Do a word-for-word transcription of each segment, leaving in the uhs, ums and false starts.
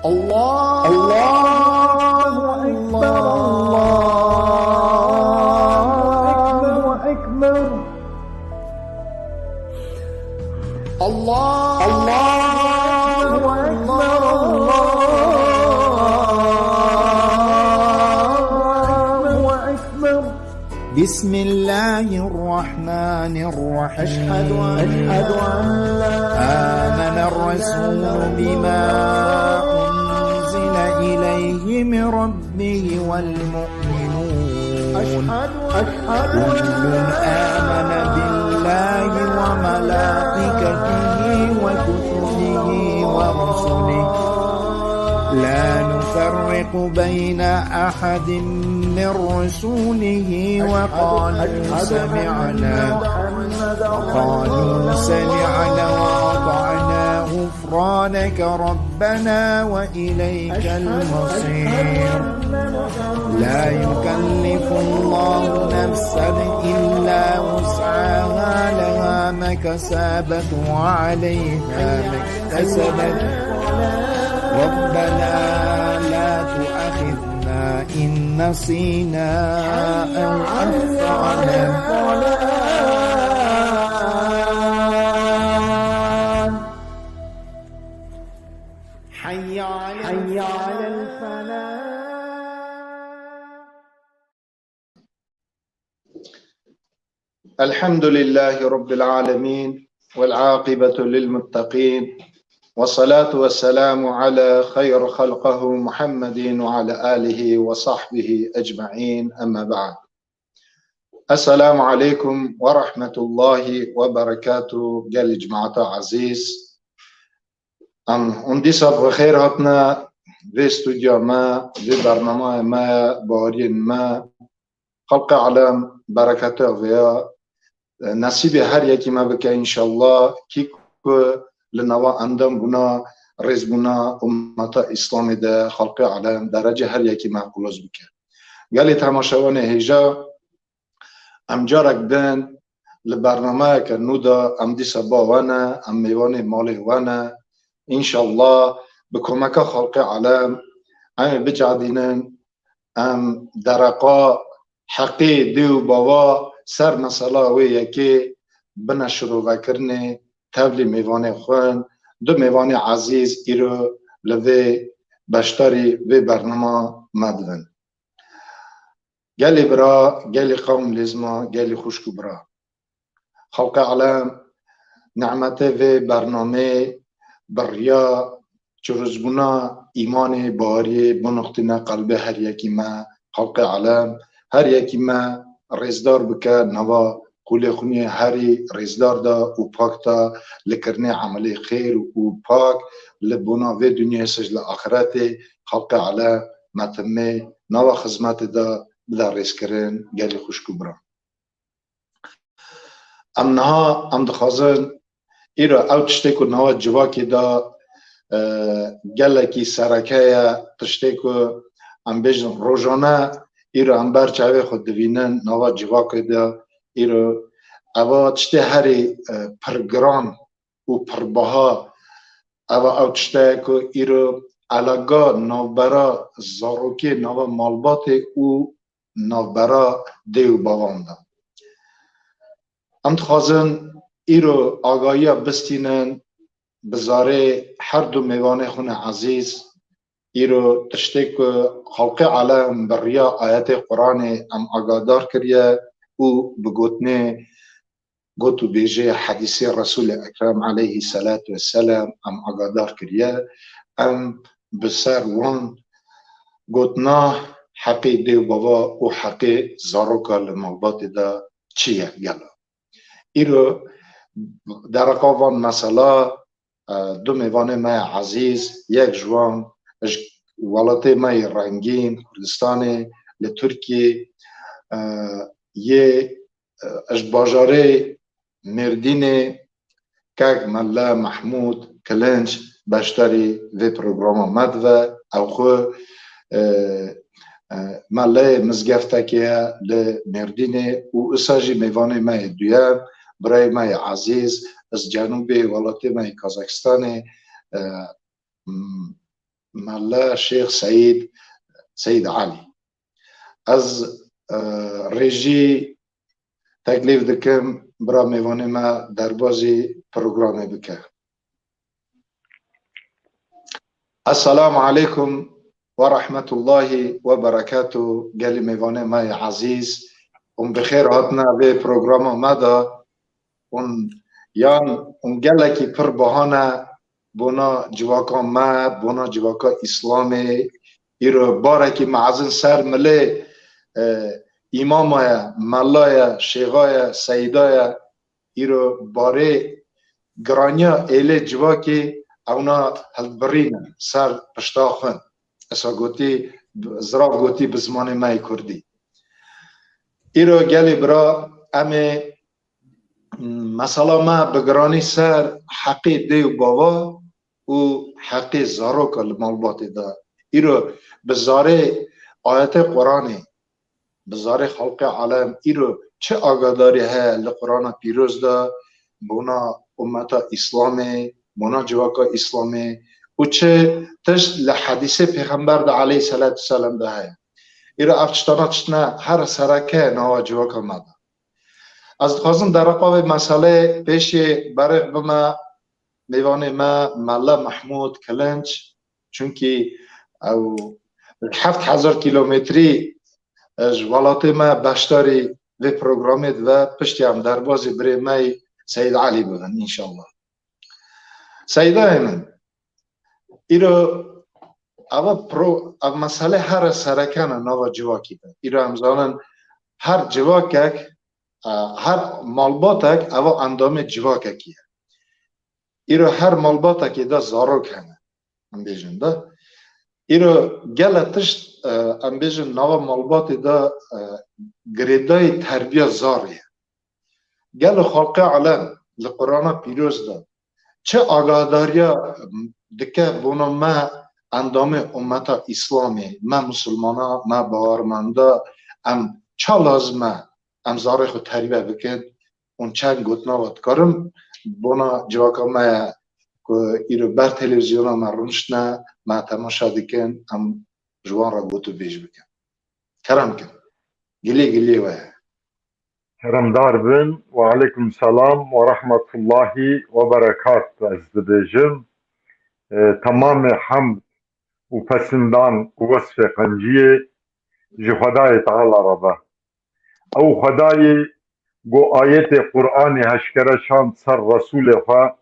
الله، الله أكبر، الله أكبر. الله، الله أكبر، الله أكبر. بسم الله الرحمن الرحيم. أشهد أن لا آمن الرسول بما أنزل إليه من ربه والمؤمنون. أشهد أن كل آمن بالله وملائكته وكتبه ورسله لا نفرق بين أحد من رسله وقالوا سمعنا، وقالوا سمعنا وأطعنا غفرانك ربنا وإليك المصير. لا يكلف الله نفسا إلا وسعها، لها ما كسبت وعليها ما اكتسبت. ربنا لا تؤاخذنا إن نسينا أو أخطأنا. حي على الفلاح. الحمد لله رب العالمين، والعاقبة للمتقين، والصلاة والسلام على خير خلقه محمد وعلى آله وصحبه أجمعين، أما بعد. السلام عليكم ورحمة الله وبركاته. Gelî cemaeta ezîz, em hûn dîsa bi xêr hatine vê stûdyoya me, vê bernameyê me, baweriyên me. Xelqê alem bereketa vêya, e, nesîbê her yekî me bike înşallah, kî ku li nava endam bûna, rêzbûna ummeta Îslamê de xelqê alem derecê her yekî me quluz bike. Gelê temaşevanê hêja, em carek din li bernameyeke nû de em dîsa ba we ne, em mêvanê malê we ne. Înşallah bi komeka xelqê alem em ê bicadînin, em dereqa heqê dê û bava ser mesela wê yekê bine şirovekirinê, tevlî mêvanê xwe in. Du mêvanê ezîz îro li vê beşdarî vê bernama me dibin. Gelî bira, gelî qewm lêzma, gelî xwişk û bira. Xelqê alem, nimetê vê bernamê bi riya çirûzbûna îmanê, baweriyê, binixtîne qelbê her yekî me, xelqê alem, her yekî me rêzdar bike, nava qûlê xwiniyê herî rêzdar de û pak de li kirinê emelê xêr û pak li bona vê dinyayê sej li axiretê, xelqê alem, me timê nava xizmetê de bide rêzkirin, gelî xwişk û bira. Em niha, em dixwazin îro ew tiştê ku nava civakê de, e, gelekî sereke ye, tiştê ku em bêjin rojane îro em ber çavê xwe divînin nava civakê de, îro eva tiştê herî, e, pirgiran û pirbaha, eva ew tişte ye ku îro elaqa navbera zarokê, nava malbatê û navbera dê û bavan de. Em dixwazin îro agahiya bistînin bi zarê her du mêvanê xwe ne ezîz, îro tiştê ku xelqê alem bi riya ayetê Quranê em agadar kiriye û bi gotinê got û bêjê hedîsê Resûlê Ekrem aleyhî selatu vesselam em agadar kiriye, em bi ser wan gotina heqê dê û bava û heqê zaroka li malbatê de çi ye gelo. Îro dereqa van mesela, e, du mêvanê me ya ezîz, yek ji wan ji welatê me yê rengîn, Kurdistanê, li Tirkiyê, e, yê, e, ji bajarê Mêrdînê, kek Mele Mehmûd Kilinç beşdarî vê programa me dibe. Ew xwe, e, e, meleyê mizgeftekê ye li Mêrdînê û isa jî mêvanê me yê duyem, birayê me yê ezîz, iz cenûbê welatê me yê Kazakistanê, e, m-, Mela Şêx Seyîd, Seyîd Elî. Ez, e, rêjî teklîf dikim, bira mêvanê me derbazî programê bike. Esselamu aleykum ve rahmetullahi ve berekatuh. Gelî mêvanê me yê ezîz, hûn bi xêr hatine vê programa me de. Hûn yan hûn gelekî pir bahane bona civaka me, bona civaka Îslamê. Îro barekî mezin ser milê, e, îmama ye, mela ye, şêxa ye, seyda ye. Îro barê giraniya êlê civakê ewna hildibirînin ser pişta xwe. Esa gotî, zirav gotî bi zimanê me yê kurdî. Îro gelê bira, em ê, m, mesela me bi giranî ser heqê dê û bava û heqê zaroka li malbatê de. Îro bi zarê ayetê Quranê, bi zarê xelqê alem, îro çi agadarî heye li Qurana Pîroz de bona ummeta Îslamê, bona civaka Îslamê û çi tişt li hedîsê Pêxember de aleyhisselatu vesselam de heye. Îro ev tiştana tiştine her sereke nava civaka me de. Ez dixwazim dereqa vê meseleyê pêşê berêx bime mêvanê me Mela Mehmûd Kilinç, çunkî ew heft hezar kîlometrî, e, ji welatê me beşdarî vê programê dibe, piştî em derbazî birê me yî Seyîd Elî bibin înşallah. Seydayê min, îro eva pro, ev mesele here sereke ne nava civakî de. Îro em zanin her civakek, e, her malbatek eva endamê civakekî ye. Îro her malbatekê de zarok hene, em bêjin de. Îro gele tişt, e, em bêjin nava malbatê de, e, girêdayî terbiya zarê ye. Gelo xelqê alem li Qurana Pîroz de çi agadariya dike bona me endamê ummeta Îslamê, me misilmana, me bawermenda, em ça lazim e em zarê xwe terbiye bikin? Hûn çend gotina we dikarim bona civaka me ye ku îro ber televîzyona me rûniştine, me temaşe dikin, em ji wan re gotûbêj bikin. Kerem kin. Gilê gilê we ye. Keremdar bin. Ve aleykum selam ve rahmetullahi ve berekat ez dibêjim. E, temamê hemd û pesindan û wesfê qenciyê ji Xwedayê Teala re be. Ew Xwedayê ku ayetê Qur'anê heşkere şand ser Resûlê xwe,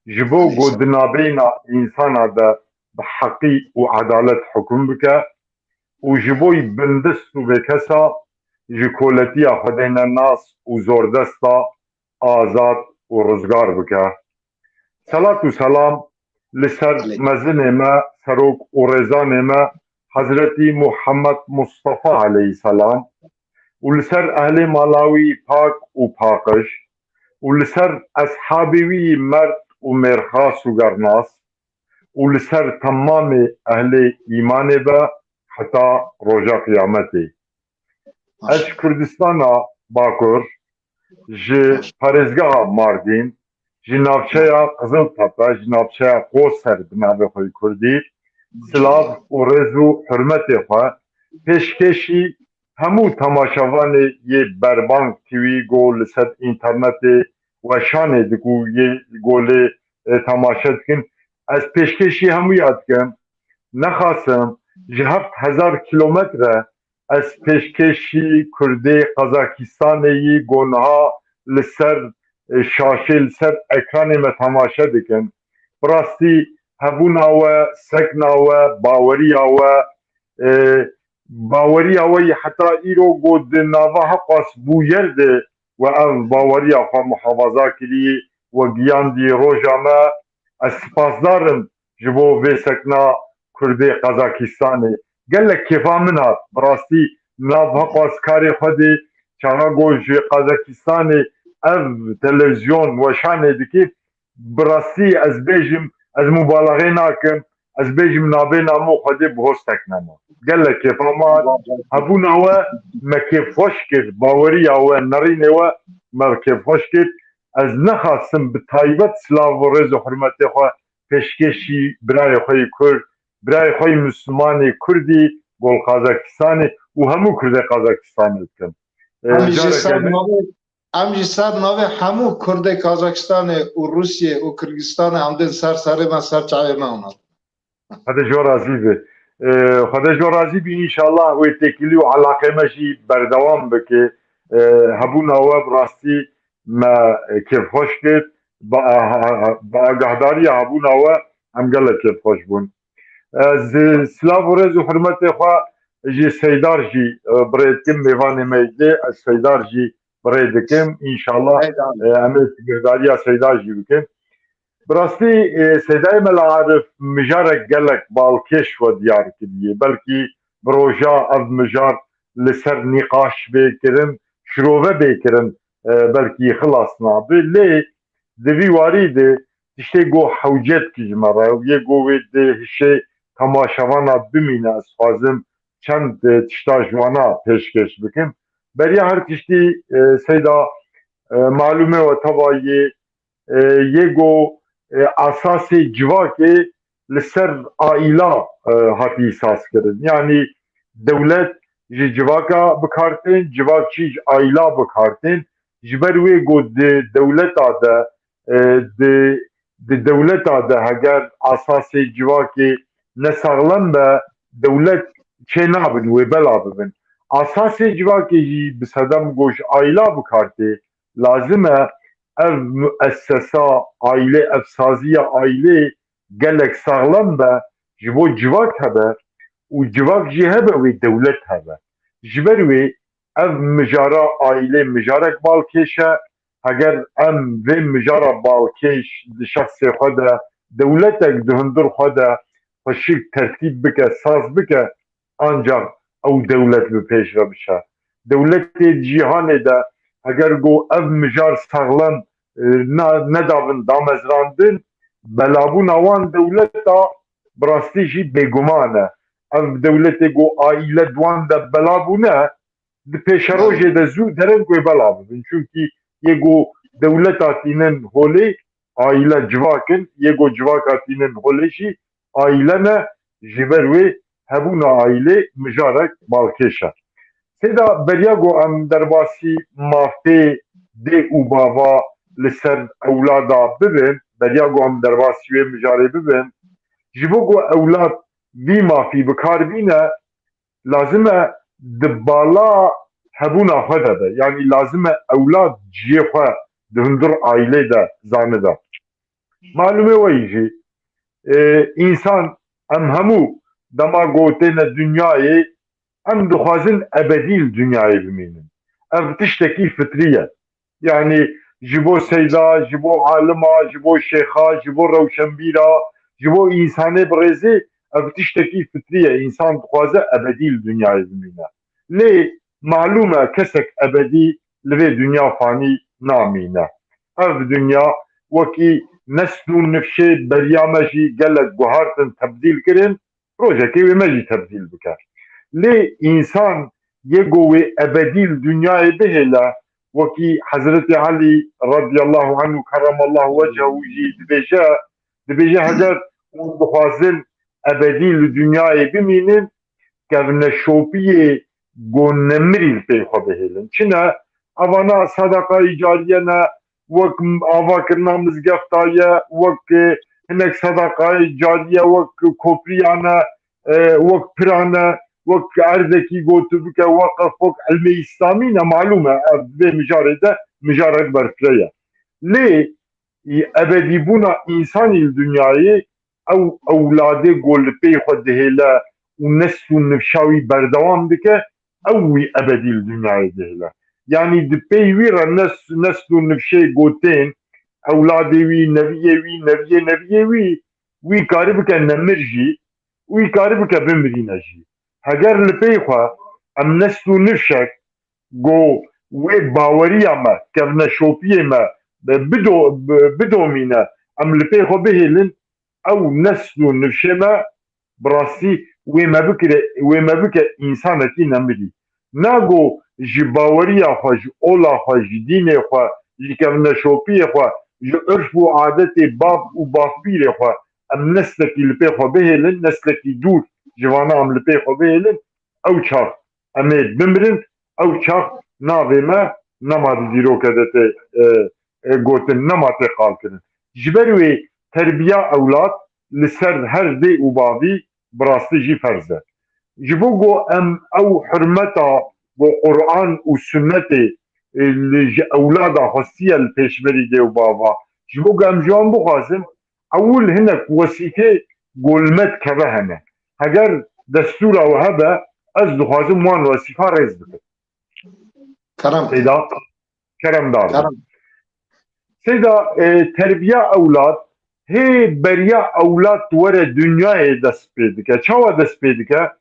ji bo ku di nabeyna însana de bi heqî û edalet hukum bike û ji bo bindist û bêkesa ji koletiya Xwedê nenas û zordesta azad û rizgar bike. Selat û selam li ser mezinê me, serok û rêzanê me Hezretî Muhammed Mustafa aleyhisselam û li ser ehlê mala wî pak û paqij û li ser eshabê wî merd û mêrxas û gernas û li ser temamê ehlê îmanê be heta roja qiyametê. Ez ji Kurdistana Bakur, ji parêzgeha Mardîn, ji navçeya Qiziltepe, ji navçeya Qoser bi navê xwe yê kurdî, silav û rêz û hurmetê xwe pêşkêşî hemû temaşevanê yê Berbang T V ku li ser înternetê weşanê diku yê ku lê, e, temaşe dikin, ez pêşkêşî hemûya dikim. Nexasim ji heft hezar kilometre ez pêşkêşî Kurdê Qazakîstanê yî ku niha li ser, e, şaşê, li ser ekranê me temaşe dikin. Bi rastî hebûna we, sekna we, baweriya we, e, baweriya we yî heta îro ku di nava heqas bûyer de we ev baweriya xwe muhafaza kirî, we giyandî roja me. Ez spasdar im ji bo vê sekna Kurdê Qazakîstanê. Gelek kêfa min hat. Bi rastî nav heqas karê xwe dê çaxa ku ji Qazakîstanê ev televîzyon weşanê dikê, bi rastî ez bêjim, ez mubalaxê nakim, ez bêjim nabê namo Xwedê bi hostek nema. Gelek kêfa me hat. Hebûna we me kêfxweş kir, baweriya we, nerînê we me kêfxweş kir. Ez nexasim bi taybet silav û rêz û hurmetê xwe pêşkêşî birayê xwe yê Kurd birayê xwe yî Mislimanê Kurdî gol Qazakistanê û hemû Kurdê Qazakistanê dikim. E, Em jî careke ser din navê, em jî ser navê hemû Kurdê Kazakistanê û Rûsiyê û Kirgistanê em dên ser serê me, ser çavê me, ona. Xwedê ji we razî be. E, Xwedê ji we razî be, înşallah wê têkilî û elaqê me jî berdewam bike. E, hebûna we bi rastî me kêfxweş kir. Bi, bi agahdariya hebûna we em gelek kêfxweş bûn. Ez silav û rêz û hurmetê xwe ji Seydar jî, e, bi rê dikim, mêvanê me yê dê, ez Seydar jî bi rê dikim. Înşallah, Seydar. e, em ê guhdariya Seydar jî bikin. Bi rastî, e, Seydayê Mela Arif mijarek gelek balkêş we diyar kiriye. Belkî bi roja ev mijar li ser nîqaş bê kirin, şirove bê kirin, e, belkî xilas nabe. Lê di vî warî de tiştê ku hewcet kî ji me re û yê ku wê di hişê temaşevana bimîne, ez dixwazim çend, e, tişta ji wana pêşkêş bikim. Beriya her tiştî, e, Seyda, e, malûmê we teva yê, e, yê ku, e, esasê civakê li ser aîla, e, hatî sazkirin. Yanî dewlet ji civaka bi kar tên, civak jî ji aîla bi kar tên. Ji ber wê ku di dewleta de, e, di, di dewleta de heger esasê civakê nesaxlem be, dewlet çênabin, wê bela bibin. Esasê civakê jî bi sedem ku ji aîla bi kar tê. Lazim e ev muessesa aîlê, ev saziya aîlê gelek saxlem be, ji bo civak hebe û civak jî hebe wê dewlet hebe. Ji ber wê ev mijara aîlê mijarek balkêş e. Heger em vê mijara balkêş di şexsê xwe de, dewletek di hundir xwe de xweşik tertîb bike, saz bike, ancax ew dewlet bi pêş ve biçe. Dewletê cîhanê de heger ku ev mijar saxlem, e, na-, nedabin damezrandin, belabûna wan dewleta bi rastî jî bêguman e. Ev dewletê ku aîle di wan de bela bûne, di pêşerojê de zû derin ku ê bela bibin. Çunkî yê ku dewleta tînin holê, aîle civak in, yê ku civaka tînin holê jî aîle ne, ji ber wê hebûna aîlê mijarek balkêş e. Sêda, beriya ku em derbasî mafê dê û bava li ser ewlada bibin, beriya ku em derbasî wê mijarê bibin, ji bo ku ewlad vî mafî bi kar bîne, lazim e di bala hebûna xwe de be. Yanî lazim e ewlad ciyê xwe di hundir aîlê de zanibe. Malûmê we yî jî, e, însan, em hemû dema ku têne dinyayê, em dixwazin ebedî li dinyayê bimînin. Ev tiştekî fitrî ye. Yanî ji bo seyda, ji bo alima, ji bo şêxa, ji bo rewşenbîra, ji bo însanê bi rêzê, ev tiştekî fitrî ye. Însan dixwaze ebedî li dinyayê bimîne. Lê malûm e, kesek ebedî li vê dinya fanî namîne. Ev dinya wekî nesl û nifşê beriya me jî gelek guhartin, tebdîl kirin, rojekê wê me jî tebdîl bike. Lê însan yê ku wê ebedî li dinyayê bihêle, wekî Hezretî Elî radiyallahu anhu kerremallahu wechhehu jî dibêje, dibêje heger hûn dixwazin ebedî li dinyayê bimînin, kevneşopiyê ku nemirî li pey xwe bihêlin. Çi ne? Evana sedaqayê cariye ne, wek avakirina mizgefta ye, wek, e, hinek sedaqayê cariye, wek kopriya ne, e, wek pira ne, wek erdekî ku tu bike weqef, wek ilmê îslamî ne, malûm e, ev vê mijarê de mijarek berfireh ye. Lê ebedîbûna însanî li dinyayê, ew ewladê ku li pey xwe dihêle û nesl û nifşa wî berdewam dike, ew wî ebedî li dinyayê dihêle. Yanî di pey wî re nes-, nesl û nifşê ku tên, ewladê wî, neviyê wî, neviyê neviyê wî, wî karî bike nemir jî, wî karî bike bimirîne jî. Heger li pey xwe em nesl û nifşek ku wê baweriya me, kevneşopiyê me, bi-, bido-, bi-, bidomîne, em li pey xwe bihêlin, ew nesl û nifşê me bi rastî wê me bikire, wê me bike însanekî nemirî. Na ku ji baweriya xwe, ji ola xwe, ji dînê xwe, ji kevneşopiyê xwe, ji urf û adetê bab û bavpîrê xwe em neslekî li pê xwe bihêlin, neslekî dûr ji vana em li pê xwe bihêlin, ew çax em ê bimirin, ew çax navê me nema di dîroke de tê, e, e, gotin, nema tê qalkirin. Ji ber wê terbiya ewlad li ser her dê û bavî bi rastî jî ferz e. Ji bo ku em ew hurmeta ku Quran û sunnetê, e, li ji ewlada xwestiye li pêşberî dê û bava, ji bo ku em ji wan bixwazin, ewil hinek wesîfê ku li me dikeve hene. Heger destûra we hebe, ez dixwazim wan wesîfa rêz bikim. Kerem. Seyda, keremdar be. Kerem. Seyda, e, terbiya ewlad, hê beriya ewlad were dinyayê dest pê dike. Çawa dest pê dike?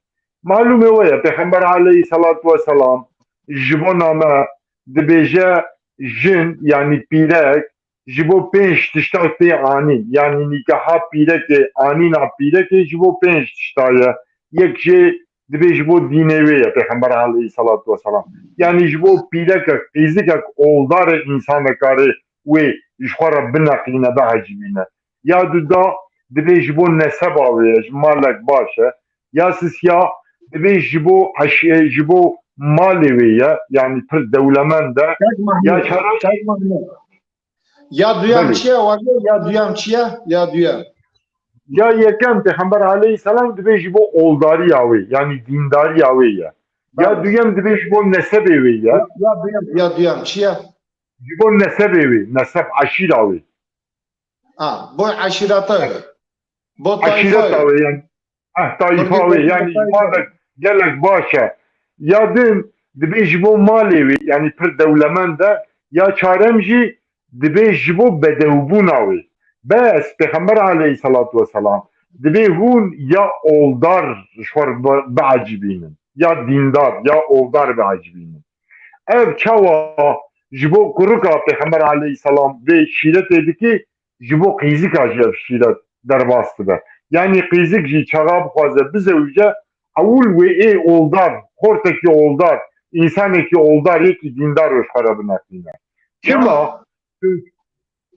Malûmê we ye, Pêxember aleyhisselatu vesselam ji bo name dibêje jin, yanî pîrek, ji bo pênc tişta tê anîn. Yanî nîkaha pîrekê, anîna pîrekê ji bo pênc tişta ye. Yek jê dibê ji bo dînê wê ye, Pêxember aleyhisselatu vesselam. Yanî ji bo pîrekek, qîzikek oldar e, însan nikare wê ji xwe re bineqîne, biecibîne. Ya duda dibê ji bo neseba wê ye, ji malek baş e. Ya sisiya dibê ji bo eş-, ji bo malê wê ye, yanî pir dewlemend e. Kek Mahmûd, ya çareş- Kek Mahmûd. Ya duyem Belê. Çi ye? Wele ya duyem çi ye? Ya duyem. Ya yekem, Pêxember aleyhisselam dibê ji bo oldariya wê, yanî dîndariya wê ye. Ya Belê. Duyem dibê ji bo nesebê wê ye. Ya, ya duyem, ya duyem çi ye? Ji bo nesebê wê, neseb, eşîra wê. Ha, bo eşîreta wê. Bo tayfa wê. Eşîreta wê, yanî, eh, tayfa wê, yanî, tayfa wê gelek baş e. Ya din dibê ji bo malê wê, yanî pir dewlemend e, ya çarem jî dibê ji bo bedewbûna wê. Bes Pêxember aleyhisselatu vesselam dibê hûn ya oldar ji xwe re bi-, biecibînin, ya dîndar, ya oldar biecibînin. Ev çawa ji bo kurika Pêxember aleyhisselam vê şîretê dikî, ji bo qîzika jî ev şîret derbas dibe. Yanî qîzik jî çaxa bixwaze bizewije, ewil wê ê oldar, xortekî oldar, însanekî oldar, yekî dîndar wê ji xwe re bineqîne. Çima? Ya.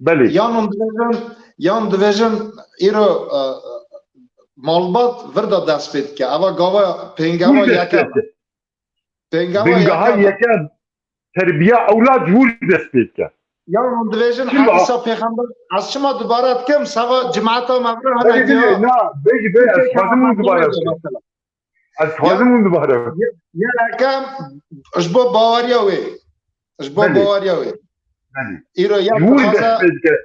Belê. Yan hûn dibêjin, yan dibêjin îro, e, e, malbat vir de dest pê dike. Eva gava pêngava yekem. Pêngava yekem. Terbiya ewlad ji wir dest pê dike. Ya hûn dibêjin Hemîsa Pêxember, ez çima dubare dikim, sava cemaeta me vir hene ya. Na, bêjî bê, ez xwazim hûn dubare bikin. Ez xwazim hûn dubare bikin. Ya, ya yekem ji bo baweriya wê. Ji bo baweriya wê. Îro ya ji wir dest pê dike.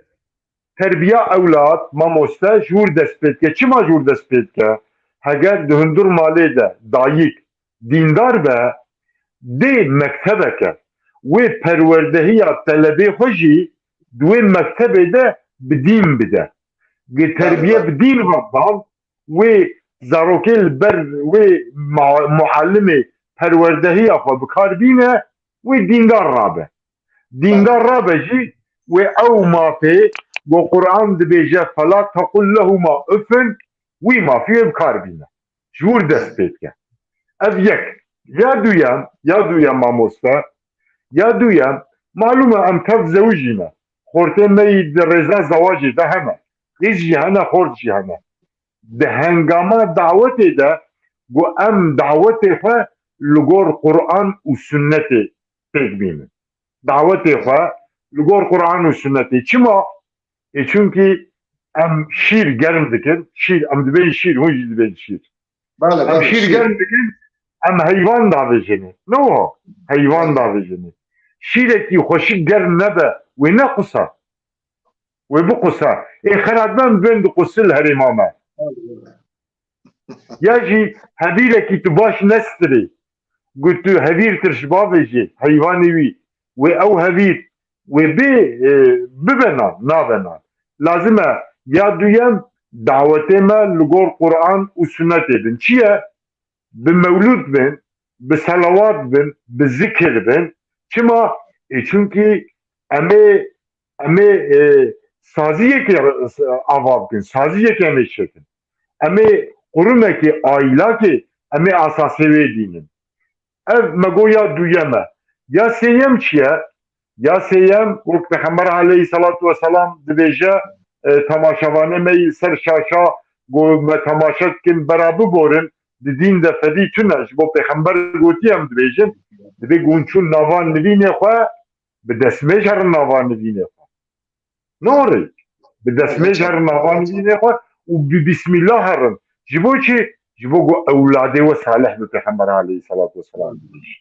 Terbiya ewlad, mamoste, ji wir dest pê dike. Çima ji wir dest pê dike? Heger di hundir malê de dayik dîndar be, dê mektebeke, wê perwerdehiya telebê xwe jî di wê mektebê de bi dîn bide. Gi terbiye bi dîn ve dan, wê zarokê li ber wê ma-, muallimê perwerdehiya xwe bi kar bîne, wê dîndar rabe. Dîndar rabe jî wê ew mafê ku Quran dibêje, "Fela tekul lehuma uffin", wî mafî wê bi kar bîne. Ji wir dest pê dike. Ev yek. Ya duyem, ya duyem mamoste, ya duyem, malûm e em tev zewicî ne. Xortê me yî di rêza zewacê de hene. Qîz jî hene, xort jî hene. Di hengama dawetê de ku em dawetê xwe li gor Quran û sunnetê pêk bînin. Dawetê xwe li gor Quran û sunnetê. Çima? Ê çunkî em şîr germ dikin, şîr, em dibên şîr, hûn jî dibên şîr. Belê, em belê, şîr germ dikin, em heyvan davêjinê. Ne wiha? Heyvan davêjinê. Şîrekî xweşik germ nebe, wê nequsa. Wê biqusa. Ê xeratben bên diqusil herêma me. Ya jî hevîrekî tu baş nestirê. Got tu hevîr tir ji bavê jê, heyvanê wî. Wê ew hevîr, wê bê, e, bibe nan, nabe nan. Lazim e ya duyem dawetê me li gor Quran û sunnetê bin. Çi ye? Bi mewlûd bin, bi selawat bin, bi zikir bin. Çima? E, çunkî em ê, em ê, e, saziyekê ava bikin, saziyekê em ê çêkin. Em ê qurumekê, aîlakê, em ê asasê wê dînin. Ev me got ya duyem e. Ya sêyem çi ye? Ya sêyem, wek Pêxember aleyhisselatu vesselam dibêje, e, temaşevanê me yî ser şaşa, go me temaşe dikin, bera biborin, di dîn de fedî tune, ji bo pêxember gotiye em dibêjin, dibê gunçûn nava nivînê xwe, bi destmêj herin nava nivînê xwe. Norê. Bi destmêj herin nava nivînê xwe û bi bismillah herin. Ji bo çi? Ji bo ku ewladê we salih bi Pêxember aleyhissalatu vesselam bibêjî.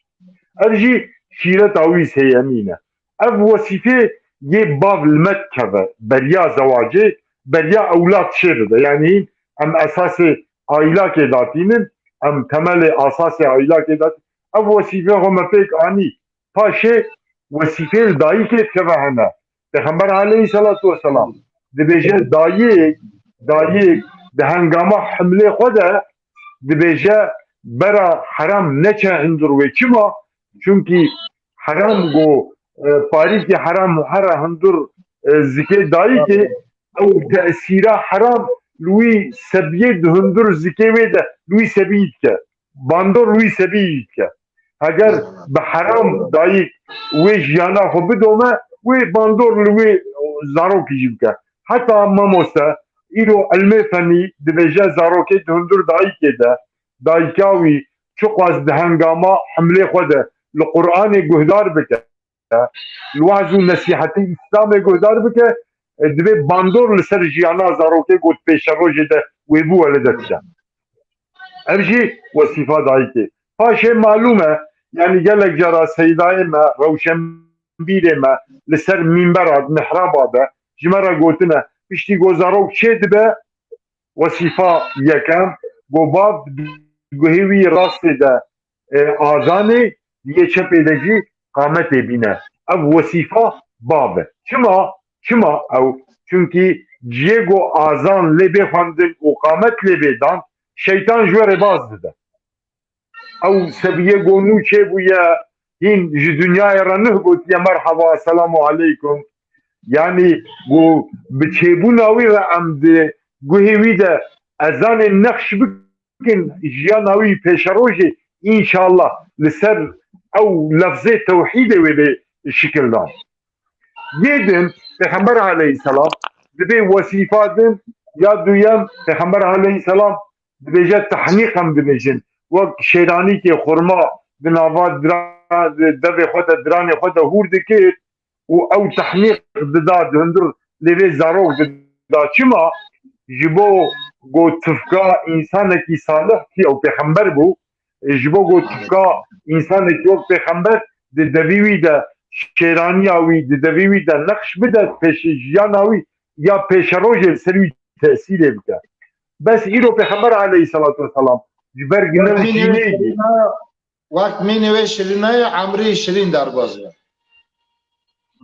Ev jî şîreta wî sêyemîn e. Ev wesîfê yê bav li me dikeve, beriya zewacê, beriya ewlad çê bibe. Yanî hîn em esasê aîlakê datînin, em temelê asasê aîlakê datînin. Ev wesîfê xwe me pêk anî. Paşê wesîfê li dayikê dikeve hene. Pêxember aleyhissalatu vesselam dibêje dayik, dayik di hengama himlê xwe de dibêje bera heram neçe hundur wê. Çima? Çunkî heram go, e, parîkê heram here hundur, e, zikê dayikê, ew tesîra heram li wî sebiyê di hundur zikê wê de li wî sebî dike. Bandor li wî sebî dike. Heger bi heram dayik wê jiyana xwe bidome, wê bandor li wê zarokî jî bike. Heta mamoste îro ilmê fenî dibêje zarokê di hundur dayikê de, dayika wî çiqas di hengama himlê xwe de li Qur'anê guhdar bike, li waz û nesîhetê Îslamê guhdar bike, e, divê bandor li ser jiyana zarokê got pêşerojê de wê bû welede dike. Ev jî wesîfa dayikê. Paşê malûm e, yanî gelek cara seydayê me, rewşenbîrê me li ser mînbera di mihraba de ji me re gotine, piştî ku zarok çê dibe, wesîfa yekem, ku bav guhê wî rastê de, e, azanê, di yê çepê de jî qametê bîne. Ev wesîfa bav e. Çima? Çima ew? Çunkî ciyê ku azan lê bê xwendin û qamet lê bê dan, şeytan ji we re baz dide. Ew sebiyê ku nû çêbûye, hîn ji dinyayê re nuh gotiye, merhaba, selamu aleykum. Yanî ku bi çêbûna wî re em di guhê wî de ezanê nexş bikin, jiyana wî pêşerojê, înşallah li ser ew lefzê tewhîdê wê bê şikildan. Yê din, Pêxember aleyhisselam dibê wesîfa din, ya duyem, Pêxember aleyhisselam dibêje tehnîq em dibêjin. Wek şêranîkê xurma di nava dira-, devê xwe de, diranê xwe de hûr dikir û ew tehnîq dida di hundir lê vê zarok dida. Çima? Ji bo ku tifka însanekî salih ki ew pêxember bû, ji bo ku tifka însanekî wek pêxember di devî wî de şêraniya wî, di devî wî de nexş bide pêşî jiyana wî ya pêşerojê li ser wî tesîrê bike. Bes îro Pêxember aleyhisselatu vesselam ji ber ginel jînê yî. Wek mînê wê şirînayê, emrî şirîn derbas e.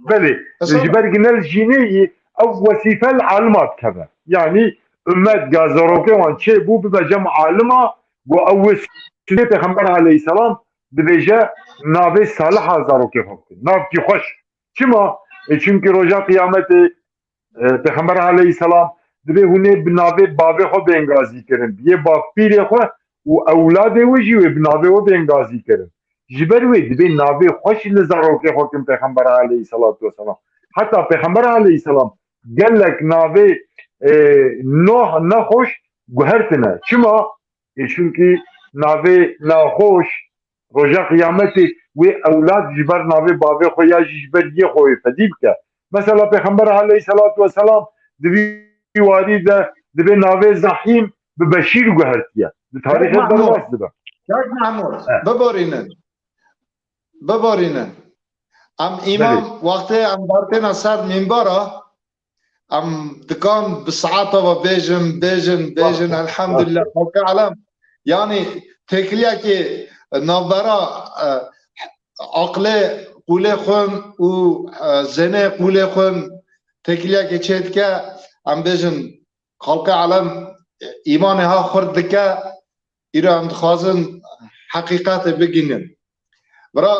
Belê, ji ber ginel jînê yî ew wesîfe li alima dikeve. Yanî ummet ga zarokê wan çêbû bibe cem alima, ku ew wê sunê Pêxember aleyhisselam dibêje navê saliha zarokê xwe bikin. Navkî xweş. Çima? E, çunkî roja qiyametê, e, Pêxember aleyhisselam dibê hûn ê bi navê bavê xwe bên gazî kirin, bi yê bavpîrê xwe û ewladê wê jî wê bi navê we bên gazî kirin. Ji ber wê dibê navê xweş li zarokê xwe kin Pêxember aleyhisselatu vesselam. Heta Pêxember aleyhisselam gelek navê, e, noh nexweş guhertine. Çima? E, çunkî navê naxweş roja qiyametê wê ewlad ji ber navê bavê xwe ya jî ji ber yê xwe wê fedî bike. Mesela Pêxember aleyhisselatu vesselam di vî warî de dibê navê Zahîm bi Beşîr guhertiye. Di tarîxê Kek Mahmud. Derbas dibe. Kek Mahmud, He. Biborînin. Biborînin. Em îmam Belê. Wextê em dertêne ser mînbara, em dikan bi saeta ve bêjin, bêjin, bêjin, Bak, elhamdülillah, bak. Xelkê alem. Yanî têkiliyekê navbera, e, aqlê qûlê xwin û, e, zênê qûlê xwin têkiliyekê çê dike, em bêjin, xelkê alem îmanê ha xurt dike, îro em dixwazin heqîqetê bigihînin. Bira,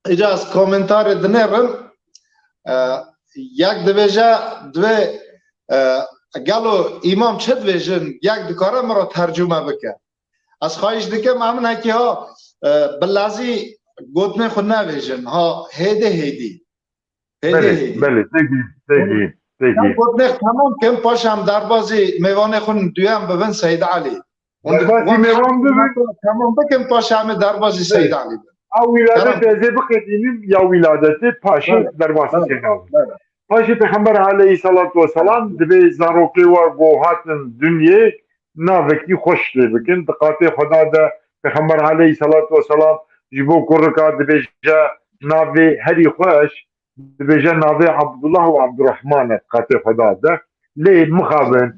îca ez komentarê dinêrim, e, yek dibêje, divê, e, gelo îmam çi dibêjin, yek dikare min re tercûme bike. Ez xwahiş dikim, em hinekî ha, e, bi lezî gotinê xwe nebêjin, ha hêdî hêdî. Hêdî Belê, hêdî. Belê, têgihî, têgihî. Peki. Em gotinê temam kin, paşê em derbazî mêvanê xwe duyem bibin Seyîd Elî. Derbazî mêvan bibin. Temam bikin, paşê em ê derbazî Seyîd Elî bin. Ew wîladet ez ê biqedînim ya wîladetê, paşê derbasî Seyîd Elî. Paşê Pêxember aleyhissalatu vesselam dibê zarokê we ku hatin dinyê navekî xweş lê bikin. Di qatê Xweda de Pêxember aleyhissalatu vesselam ji bo kurika dibêje navê herî xweş, dibêje navê Abdullah û Abdurrahman e di qatê Xweda de. Lê mixabin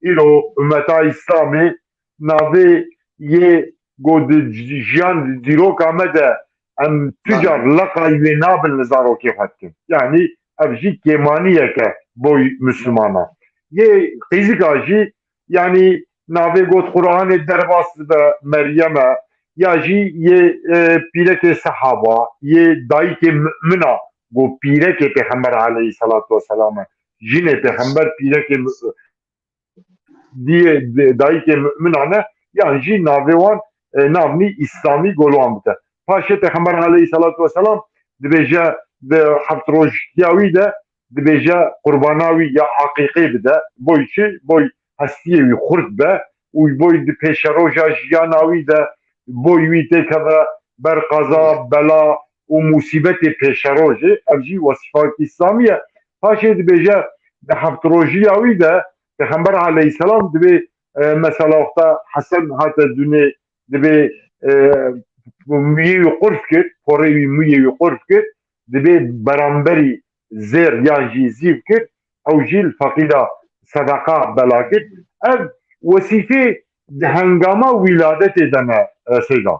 îro ummeta Îslamê navê yê ku di jiyan dîroka me de em tu car leqay wê nabin li zarokê xwe dikin. Yanî ev jî kêmaniyek e boy Mislimana. Yê qîzika jî, yanî navê got Qur'anê derbas dibe Meryem e, ya jî yê, e, pîrekê sehaba, yê dayikê mumina, got pîrekê Pêxember aleyhissalatu vesselam e, jinê Pêxember pîrekê mu-, diyê, de-, dayikê muminan e, yan jî navê wan, e, navnî îslamî gol wan bite. Paşê Pêxember aleyhissalatu vesselam dibêje di heft rojiya wî de dibêje qurbana wî ya aqiqê bide. Boy çi? Boy hestiyê wî xurt be û boy di pêşeroja jiyana wî de boy wî têkeve ber qeza, bela û musîbetê pêşerojê. Ev jî wesîfak îslamî ye. Paşê dibêje di heft rojiya wî de Pêxember aleyhisselam dibê, e, mesela wexta Hesen hate dunê, dibê, e, muyê wî qurf kir, porê wî muyê wî qurf kir, dibê beramberî zêr yan jî zîv kir, ew jî li feqîra sedeqa bela kir. Ev wesîfê di hengama wîladetê de ne, e, Seyda.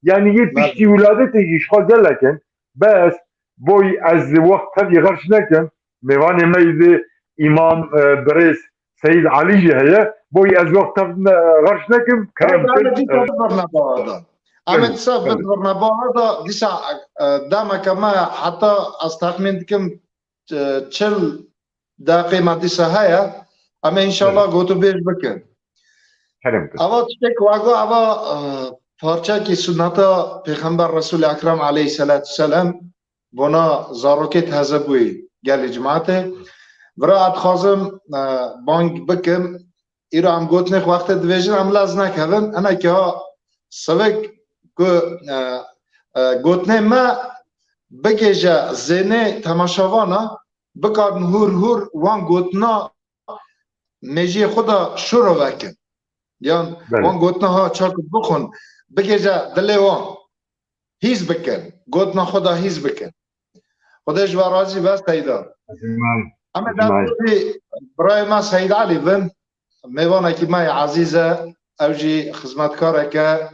Yanî yê piştî wîladetê jî ji xwe gelek in, bes boy ez li wext tevî xerç nekim, mêvanê me yî di Îmam, e, Birêz Seyîd Elî jî heye, boy ez wext tev ne, xerç nekim, kerem Em ê kin. Dîsa bivirne bawa da. Em ê dîsa bivirne bawa da, dîsa, e, demeke me heta ez texmîn dikim, e, çil deqê me dîsa heye. Em ê înşallah gotûbêj bikin. Kerem kin. Ava tiştek wego ava, e, parçekî sunneta Pêxember Resul Ekrem aleyhisselatu vesselam bona zarokê teze bûyî gelî cimatê. Vira ez dixwazim, e, bang bikim. Îro em gotinê xwe wextê divêjin, em lez nekevin. Hinekî ha sivik ku, e, e, gotinê me bigêje zênê temaşevana, bikarin hûr hûr wan gotina mêjiyê xwe de şiro vekin. Yan wan gotina ha çaku bixwin, bigêje dilê wan. Hîs bikin. Gotina xwe de hîs bikin. Xwedê ji we razî be Seyda. Em ê destpêkê birayê me Seyda Elî bin. Mêvanekî me yê ezîz e, ew jî xizmetkarek e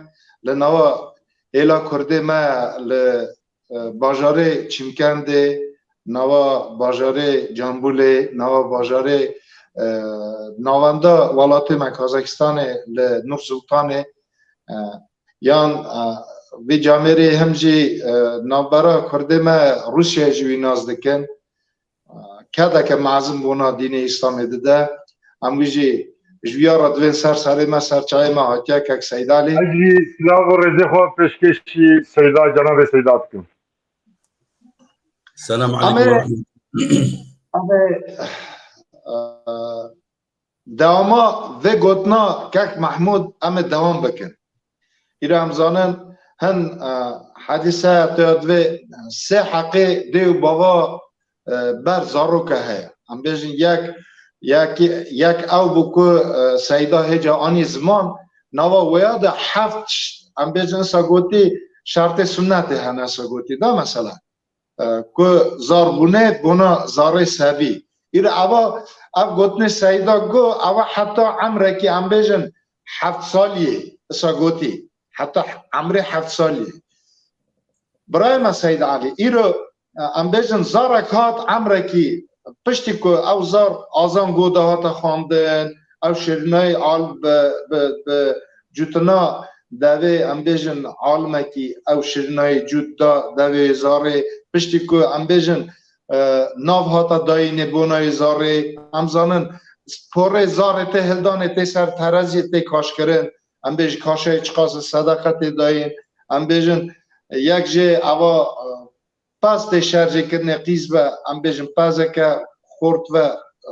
li nava hêla Kurdê me li, e, bajarê Çîmkendê, nava bajarê Cambûlê, nava bajarê, e, navenda welatê me Kazakistanê li Nur Sultanê, e, yan, e, vê camêrê him jî, e, navbera Kurdê me Rûsyayê ji wî nas dikin. Kedeke mezin bona dînê Îslamê dide. Em wî jî ji wî ya re divên ser serê me, ser çayê me hatiye kek Seyda Elî. Ez jî silav û rêzê xwe pêşkêşî Seyda, cenabê Seyda dikim. Selam Em ê, aleykum. Em ê, e, dewama vê gotina kek Mehmûd em ê dewam bikin. Îro em zanin hin, e, hedîse ya te ya divê sê heqê dê û bava, e, ber zaroke heye. Em bêjin yek, yek, yek ew bû ku, e, Seyda hêca anî ziman, nava wêya de heft ş-, em bêjin sa gotî şertê sunnetê hene sa gotî da mesela. E, ku zarbûnê bona zarê sebî. Îro eva, ev gotinê Seyda got, eva heta emrekî em bêjin heft saliyê, isa gotî. Heta emrê heft saliyê. Birayê me Seyda Elî, îro, e, em bêjin zarek hat emrekî, piştî ku ew zar azan go de hate xwendin, ew şirînayê al bi, bi, bi cutina devê, em bêjin alimekî ew şirînayê cût da devê zarê, piştî ku em bêjin, e, nav hata dayînê bonayê zarê, em zanin porê zarê tê hildanê tê ser tereziyê tê kaşkirin, em bêjin kaşayê çiqas sedeqetê dayîn, em bêjin yek jê eva, e, pez tê şerjê kirinê qîz be, em bêjin pezeke xort ve, e,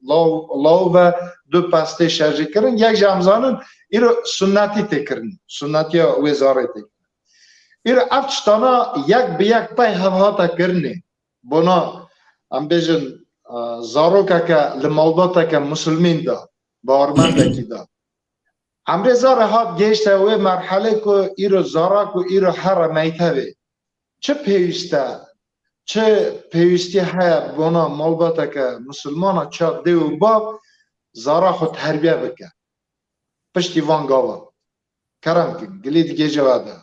law, law ve du pestê şerjî kirin. Yek jî em zanin, îro sunnetî tê kirin. Sunnetiya wê zarê tê kirin. Îro ev tiştana yek bi yek pey hev hate kirinê. Bona, em bêjin, e, zarokeke li malbateke musulmîn de, bawermendekî de. Emrê zarê hat gêşte wê merhelê ku îro zara ku îro here meytevê. Çi pêwîst e? Çi pêwîstî heye bona malbateke musulmana çav dê û bav zara xwe terbiye bike? Piştî van gavan. Kerem kin, gilî digê cewa de.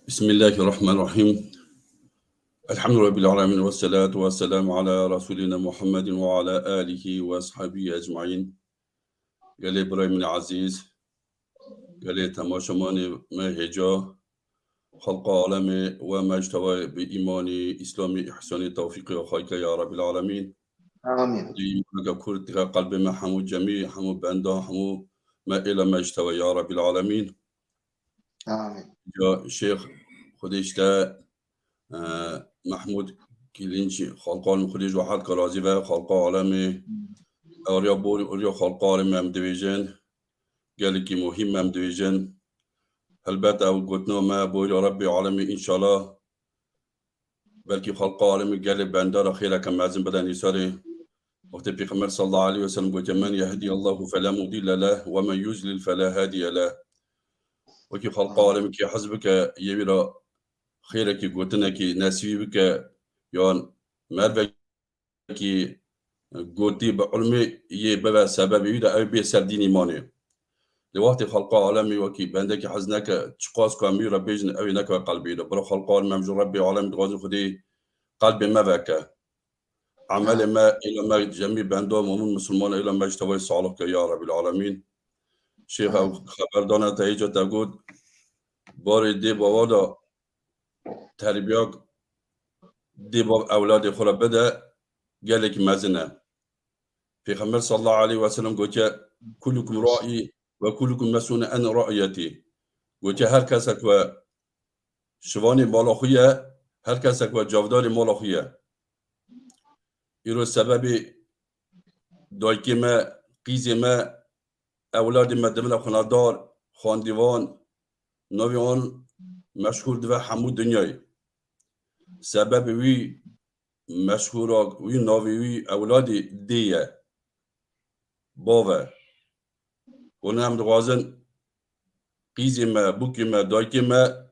Bismillahirrahmanirrahim. Elhamdülillahi Rabbil alemin ve salatu ve selamu ala Resulina Muhammedin ve ala alihi ve ashabihi ecmain. Gelê birayê min ezîz, gelê temaşemanê me hêca, xelqa alemê we me ji tevayê bi îmanî, îslamî, îhsanî, tewfîqê xwe ke ya Rabbil alemîn. Amîn. Dî îmaneke kurt dike qelbê me hemû cemî, hemû benda, hemû me êla me ji tevayê ya Rabbil alemîn. Amîn. Ya Şêx, Xwedê ji te, e, Mehmûd Kilînç, xalqa alemê Xwedê ji we hek razî be, xalqa alemê, e, riya bor, riya xalqa alemê em dibêjin, gelekî muhîm em dibêjin. Helbet ew gotina me, borî Rebbê alemê înşallah. Belkî xelqa alemê gelê bendara xêreke mezin bide nîsarê. Wextê Pêxember sallallahu aleyhi ve sellem gotiye, "Men yehdiyallahu fela mudille leh ve men yuzlil fela hadiye leh." Wekî xelqa alemê kê hez bike yê wî re xêrekî gotinekî nesîbî bike, yan mervekî gotî bi ilmê yê bibe sebebê wî de ew bê ser dîn îmanê. Lê wextê xelqa alemî wekî bendekî hez neke, çiqas ku em wî re bêjin, ew ê nekeve qelbê de. Bira xelqa alemî em ji Rebbê alemî dixwazin Xwedê qelbê me veke. Emelê me, êla me cemî benda momin misilman êla me ji tevayê salih ke ya Rebîl alemîn. Şêx ew xeberdana te hêca te got, barê dê bava de terbiyak dê bav ewladê xwe re bide, gelekî mezin e. Pêxember sallallahu aleyhi ve sellem gotiye, "Kullukum ra'i ve kullukum mes'ulun en ra'iyeti." Gotiye, her kesek we şivanê mala xwe ye, her kesek we cavdarê mala xwe ye. Îro sebebê dayikê me, qîzê me, ewladê me dimine xwinedar, xwendîvan, navê wan meşhûr dibe hemû dinyayê. Sebebê wî meşhûra wî, navê wî ewladê dê ye. Bav e. Hûn em dixwazin qîzê me, bûkê me, dayikê me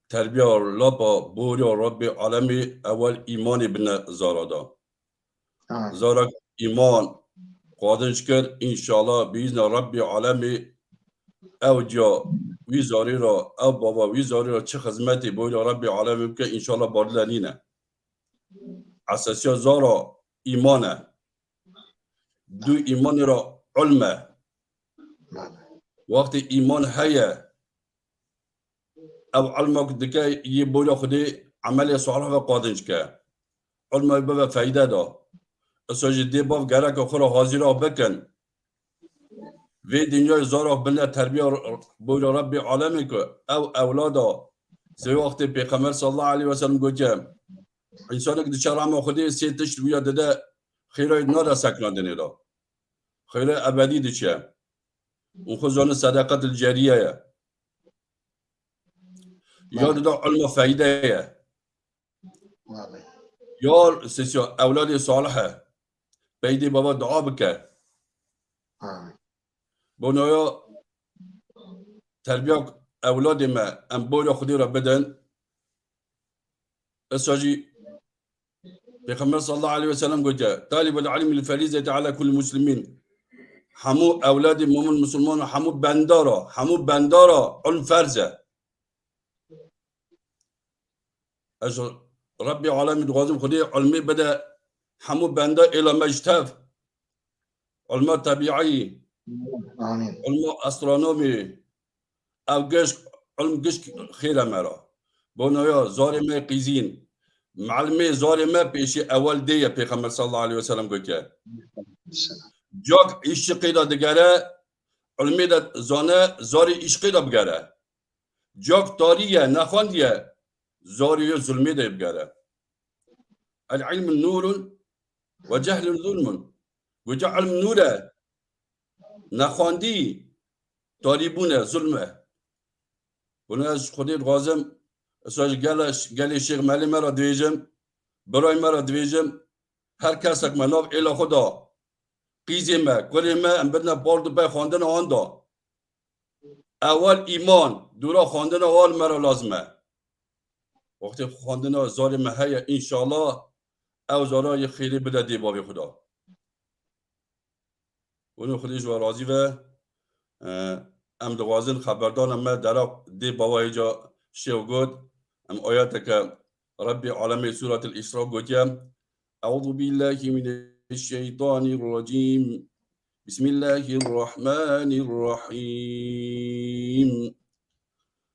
terbiya lapa boriya Rabbê alemê ewel îmanê bine zara da. Zara îman qadinc kir, înşallah bi îzna Rabbê alemê ew ca wî zarê ra, ew bava wî zarê ra çi xizmetê boriya Rabbê alemê bike, înşallah badile nîne. Esasiya zara îman e. Du îmanê ra ilm e. Wextê îman heye, ev ilma ku dike yê boya Xwedê emelê salih ve qadinc ke. Ilma bibe feyde da. Isa jî dê bav gereke xwe ra hazîra bikin. Vê dinyayê zara bine terbiya boya Rebbê alemê ku ew ewlada sê wextê Pêxember sallallahu aleyhi ve sellem gotiye, însanek diçe rehma Xwedê sê tişt wîya dide xêrayê nade seknandinê de. Xêrê ebedî diçe. Û xwe zanin sedeqetil ceriye ye. Ya dida ilma feyde ye. Ya sesiya ewladê salih e. Peydê bava dua bike. Bona ya terbiya ewladê me em boya Xwedê re bidin. Isa jî Pêxember sallallahu aleyhi ve sellem gotiye, "Talibul ilmi li ferizeti ala kulli muslimin." Hemû ewladê mumin musulman, hemû bendara, hemû bendara ilm ferz e. Ez Rabbê alemî dixwazim Xwedê ilmê bide hemû benda êla me ji tev. Ilma tebîî, Amîn. Ilma astronomî, ev gişk, ilm gişk xêr e me ra. Bona ya zarê me qîzîn. Melimê zarê me pêşî ewel dê ye, Pêxember sallallahu aleyhi ve sellem gotiye. Cak îşiqê de digere, ilmê de zane, zarê îşqê de bigere. Cak tarî ye, nexwendiye, zarê yê zulmê de bigere. El ilmu nûrun Ve cehlun zulmun. Goce ilm nûr e. Nexwendî tarîbûn e, zulm e. Bunu ez ji Xwedê dixwazim, ez ji gele-, gelê Şêx Melê me re dibêjim, birayê me re dibêjim, her kesek me nav êla xwe da, qîzê me, kurê me, em bidine bal du pey xwendina wan da. Ewel îman, dûra xwendina wan li me re lazim e. Wextê xwendina zarê me heye, înşallah, ew zara yê xêrê bide dê bavê xwe da. Hûn û Xwedê ji we razî ve. Em dixwazin xeberdana me dera dê bava hêca şêw got. Em ayeteke Rebbê Alemê Sûretil Îsra gotiye. Eûzû bîllahî mineşşeytanîrracîm. Bismillahîrrahmânîrrahîm.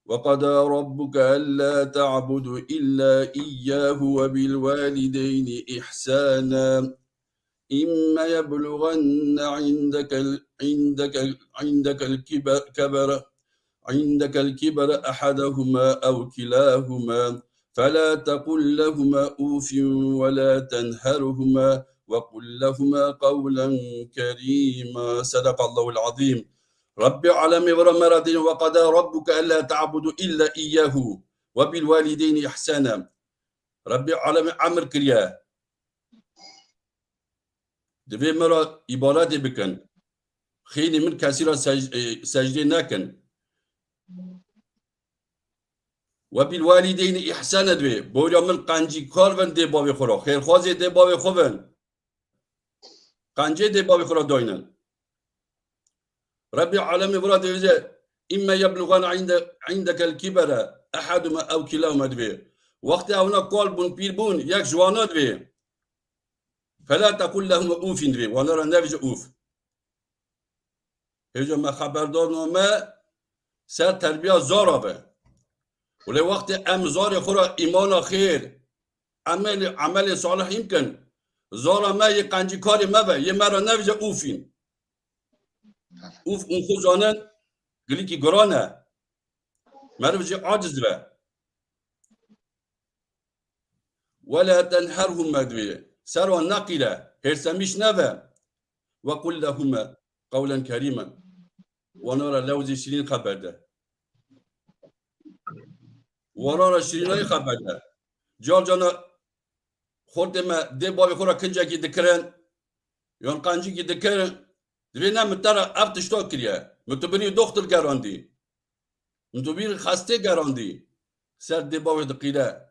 وقضى ربك ألا تعبدوا إلا إياه وبالوالدين إحسانا. إما يبلغن عندك ال-، عندك ال-، عندك الكبر، كبر، عندك الكبر أحدهما أو كلاهما فلا تقل لهما أوف ولا تنهرهما وقل لهما قولا كريما. صدق الله العظيم. Rebbê Alemê vira me re dîn, وقضى ربك ألا تعبدوا إلا إياه وبالوالدين إحسانا. Rebbê Alemê emir kiriye. Divê min re îbadetê bikin. Xênî min kesî re sec-, e, secdê nekin. وبالوالدين إحسانا divê. Boriya min qencîkar bin dê bavê xwe re. Xêrxwazê dê bavê xwe bin. Qencê dê bavê xwe re daynin. Rebbê Alemê vira dibêje, إما يبلغن عند-، عندك الكبر أحدهما أو كلاهما divê. Wextê ewna kal bûn, pîr bûn, yek ji wana divê. فلا تقل لهما أوف divê. Wana re nebêje ûf. Hêja me xeberdana me ser terbiya zara be. Wele wextê em zarê xwe re îmana xêr, emelê, emelê salih hîn kin, zara me yê qencîkarê me be, yê me re nebêje ûfîn. Ûf, ûn xwe zanin, gilîkî giran e. Meriv jî aciz be. ولا تنهرهما divê. Ser wan neqîre, hêrsemîş neve. وقل لهما قولا كريما. Wana re lewzê şirîn xeber de. Wana re şirînayî xeber de. Car carna xortê me dê bavê xwe re kincekî dikirin, yan qencikî dikirin, divê ne min te re ev tişta kiriye. Min tu birî doxtir gerandî. Min tu birî xestê gerandî. Ser dê bavê diqîre.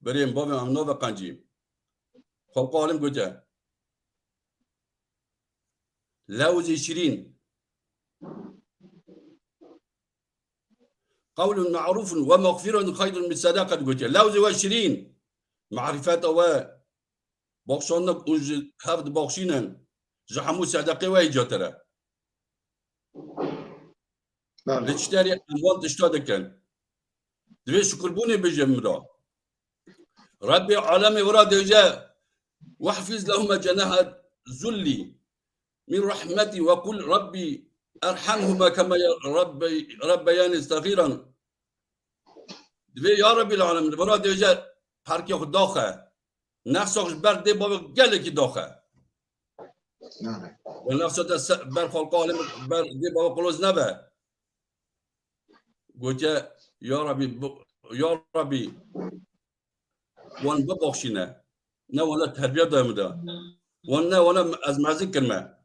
Birêm bavê em nave qencî. Xelqa alim gote. Lewzê şirîn. قول معروف ومغفرة خير من صدقة gote. Lewzê we şirîn. Marifeta we. Baxşandina û ji hev dibaxşînin. Ji hemû sedeqê we hêcatir e. Belê. Li çi derê em wan tişta dikin. Divê şukurbûnê bijî min re. Rebbê alemê vira dêje, وَاخْفِضْ لَهُمَا جَنَاحَ الذُّلِّ مِنَ الرَّحْمَةِ وَقُلْ رَبِّ ارْحَمْهُمَا كَمَا رَبَّيَانِي صَغِيرًا. Divê ya Rebbîl Alemin, vira dêje perkê xwe daxe. Nefsa ji ber dê bavê gelekî daxe. Nane. Û nefsa te se-, ber xelqa alim, ber dê bavê qoloz nebe. Gote, ya Rebbî, bi-, ya Rebbî, wan bibaxşîne. Ne wana terbiya daye min de. Wan ne wana ez mezin kirme.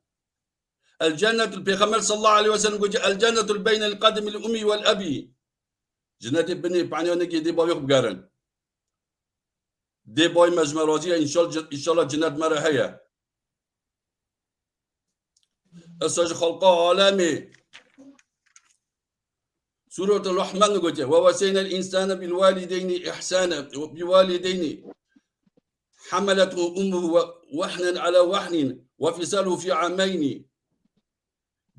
El cennetul, Pêxember sallallahu aleyhi ve sellem gote, "El cennetul beynel kadimil ummi vel ebi." Cennetê binê paniya nekê dê bavê xwe bigerin. Dê bay me ji me razî ye, înşal-, înşallah cennet me re heye. Esa ji xelqa alemê Sûretul Rahman gote, "Ve veseyna el insane bil walideyni ihsane, bil walideyni hamelethu ummuhu ve vehnen ala vehnin ve fisaluhu fi ameyni."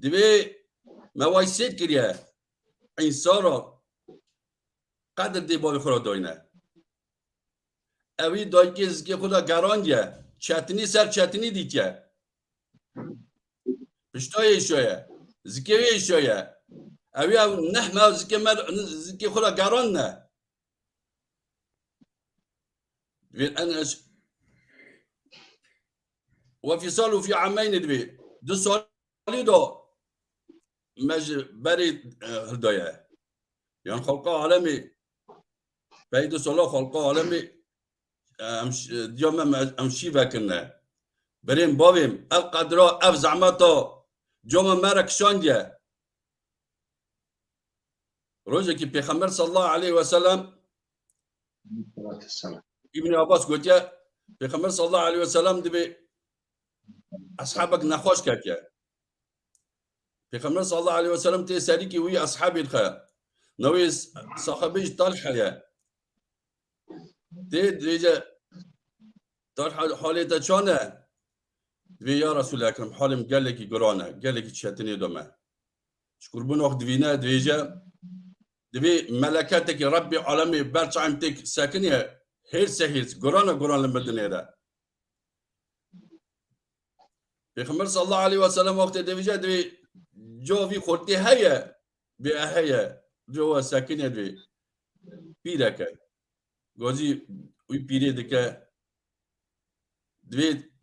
Divê me way sêr kiriye. Însan re qedir dê bavê xwe re dayne. Ewî dayikê zikê xwe de gerandiye. Çetinî ser çetinî dîtiye. Pişta yê şoye. Zikê wê şoye. Ewî ew neh me zikê me, zikê xwe de gerandine. Divê en ez, وفصاله في عامين dibê. Du salî de me ji berê, e, hildaye. Yan xelqa alemê, pey du sala xelqa alemê, e, em ş-, e, diya me, me, em şî vekirine. Birên bavêm, ev qedra, ev zehmeta coma me re kişandiye. Rojekî Pêxember sallallahu aleyhi ve sellem, Aleyhissalatu vesselam. Îbn Abbas gotiye, Pêxember sallallahu aleyhi ve sellem dibê eshabek nexweş ketiye. Pêxember sallallahu aleyhi ve sellem tê serîkî wî eshabî dixe. Navê s-, saxabê jî Talha ye. Tê dibêje, Talha, halê te çan e? Dibê, ya Resul Ekrem, halê min gelekî giran e, gelekî çetinê de me. Ji kurbûn wext divîne, dibêje, dibê meleketekî Rebbê alemê ber çavê min tê sekiniye, hêrse hêrs, giran e, giran li min dinêre. Pêxember sallallahu aleyhi ve sellem wextê dibêje, dibê, ca vî xortê heye, dibê e heye, dibê we sekiniye, dibê pîrek e. Gazî wî pîrê dike, dibê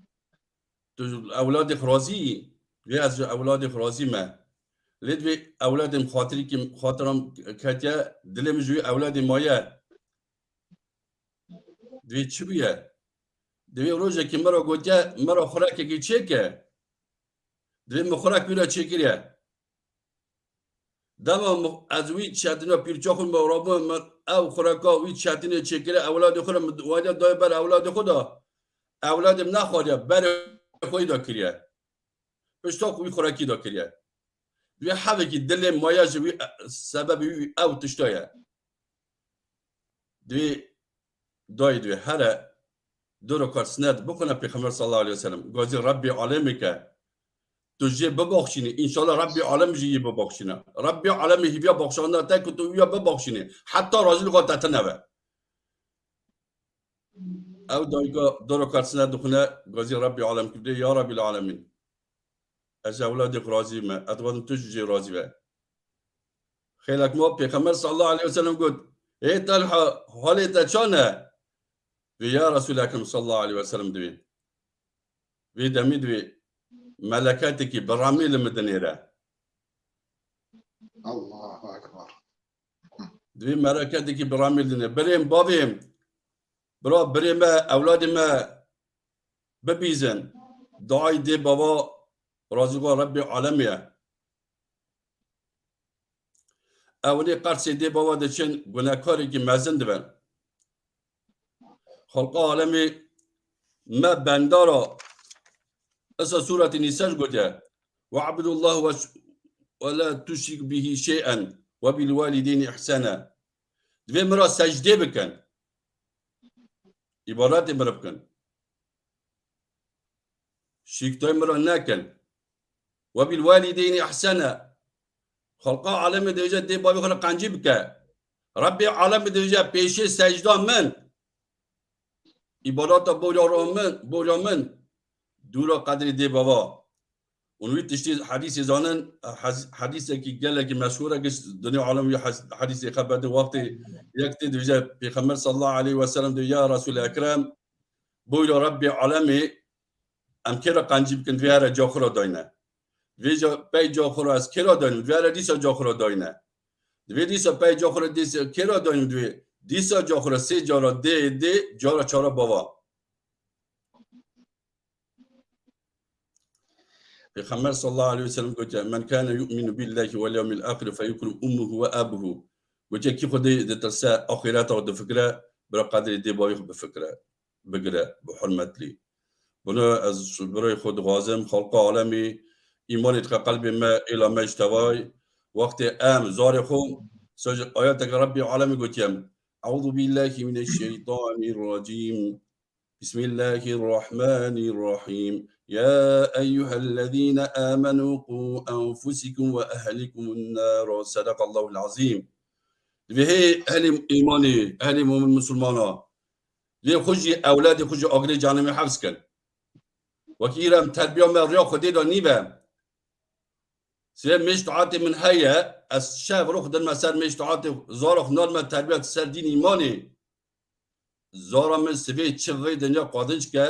tu ji ewladê xwe razî yî? Dibê ez ji ewladê xwe razî me. Lê dibê ewladê min xatirîkî, xatira min ketiye, dilê min ji wî ewladê maye. Dibê çi bûye? Dibê rojekî min re gotiye, min re xurekekî çêke. Dibê min xurek wî re çêkiriye. Dema min, ez wî çetine pîrça xwe me rabû, min ev xureka wî çetinê çêkire, ewladê xwe re min wayne daye ber ewladê xwe de. Ewladê min nexwariye, berê xwe yî de kiriye. Pişta xwe wî xurekî de kiriye. Dibê hevekî dilê maye ji wî, e, sebebê wî ew tişta ye. Dibê dayê dibê here du rekat sinet bixwine Pêxember sallallahu aleyhi ve sellem. Gazî Rebbê alemê ke tu jê bibaxşînî, înşallah Rebbê alem jî yê bibaxşîne. Rebbê alemê hîviya baxşandina te ku tu wîya bibaxşînî. Heta razî li xwe te tine be. Ew dayika du rekat sinet dixwine, gazî Rebbê alem kibdê, ya Rebbîl alemîn. Ez ewladê xwe razî me. Ez dixwazim tu jî jê razî be. Xêlek ma Pêxember sallallahu aleyhi ve sellem got, ê Talha, halê te çan e? Vê ya Resul Ekrem sallallahu aleyhi ve sellem dibê. Vê demî dibê meleketekî bi remî li min dinêre. Allahu Ekber. Dibê meleketekî bi remî dinê. Birêm, bavêm, bira, birê me, ewladê me bibîzin. Duayê dê bava razîxwa Rebbê alemê ye. Ew nê qersê dê bava diçin, gunekarekî mezin dibin. Xelqa alemê me bendara, isa Sûretê Nîsa jî gotiye, "We'budullah ve, ve la tuşrik bihi şey'en ve bil walideyni ihsana." Divê min ra secdê bikin. Îbadetê min re bikin. Şîrk dayê min re nekin. "Ve bil walideyni ihsana." Xelqa alemê dibêje dê bavê xwe re qencî bike. Rebbê alemê dibêje pêşê secda min, îbadeta boya ro min, boya min, dûra qedrê dê bava. Û wî tiştî hedîsê zanin, hez-, hedîsekî gelekî meşhûr e, giş dinya alem wî hes-, hedîsê xeberdin wextê yek tê dibêje Pêxember sallallahu aleyhi ve sellem dibê, "Ya Resul Ekrem, boya Rebbê alemê em kê re qencî bikin, divê here ca xwe re dayne. Divê ca, pey ca xwe re ez kê re daynim, divê here dîsa ca xwe re dayne. Divê dîsa pey ca xwe re dîsa kê re daynim, divê dîsa ca xwe re sê cara dê, dê, cara çara bava." Pêxember sallallahu aleyhi ve sellem gotiye, "Men kâne yu'minu billahi vel yevmil ahir fe yukrim ummuhu ve abuhu." Gotiye, kî Xwedê ditirse, axîreta difikire, bira qedrê dê bavê xwe bifikire, bigire, bi hurmetlî. Bunu ez birayê xwe dixwazim, xelqa alemî, îmanê dike qelbê me, êla me ji tevay. Wextê em zarê xwe, sej ayeteke Rebbê alemî gotiye, "Euzu billahi mineşşeytanirracîm." بسم الله الرحمن الرحيم. يا أيها الذين آمنوا قوا أنفسكم وأهلكم النار. صدق الله العظيم. Divê hê ehlê îmanê, ehlê mumin musulmana, lê xwe jî, ewladê xwe jî agirê cehennemê hefz kin. Wekî îrem terbiya me riya Xwedê de nîbe. Sê mêş taatê min heye, ez şev rû xwe didime ser mêş taatê, zara xwe nadime terbiya ser dîn îmanê. Zara min sibê çi vê dinya qadinc ke,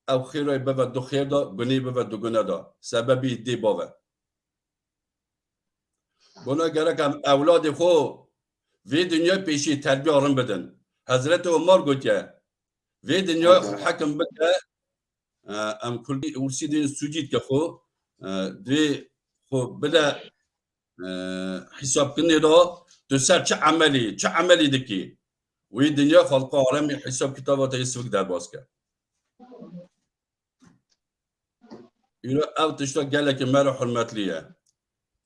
ew xêrê bive du xêr de, gunê bive du gune de. Sebebî dê bave. Bona gerek em ewladê xwe vê dinyayê pêşî terbiya rin bidin. Hezretê Omar gotiye, vê dinyayê xwe hekim bike, e, em kurdî, ûrsî dîn sucî dike xwe, e, divê xwe bide, e, hîsabkirinê de tu ser çi emelî, çi emelî dikî. Wê dinya xelqa alemê hîsab kitaba te yê sivik derbas ke. Îro ev tişta gelekî me re hurmetlî ye.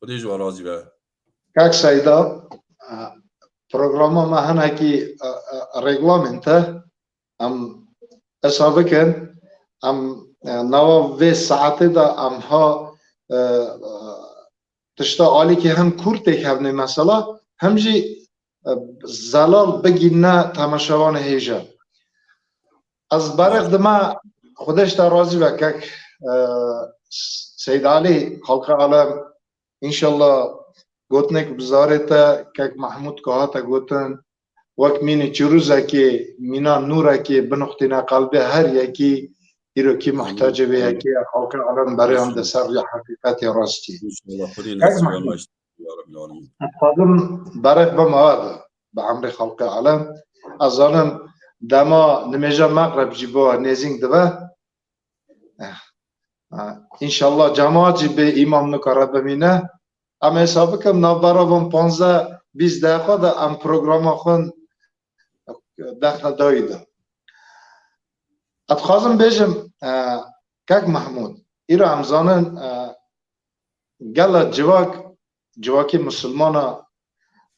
Xwedê ji we razî be. Kak Seyda, e, programa me hinekî, e, e, reglamên te, em esa bikin, em, e, nava vê saetê de em ha, e, e, tişta alîkî hem kûr têkevnê mesela, hem jî, e, zelal bigîne temaşevanê hêja. Ez berêx dime, Xwedê ji te razî be kek, e, Seyd Alî, xelqê alem, înşallah gotinek bi zarê te, kek Mehmûd ku hate gotin, wek mînî çirûzekê, mîna nûrekê binuxtîne qelbê her yekî, îro kî muhtacê vê yekê ye, xelqê alem berê em de ser rêya heqîqetê rastî. Înşallah, Xwedê Kek nasîba Mehmûd, me ji ya Rabbil Alemin. Ez dixwazim berêx bim ava bi, bi emrê xelqê alem. Ez zanim dema nimêja Mexreb jî bo nêzîng dibe. Eh, eh, înşallah cemaat jî bê îmam nikare bimîne. Em hesab bikin, navbera van panzdeh bîst deqa de em programa xwe dexne dawî de. Ez dixwazim bêjim, e, kek Mehmûd, îro em zanin, e, gela civak, civakê misilmana,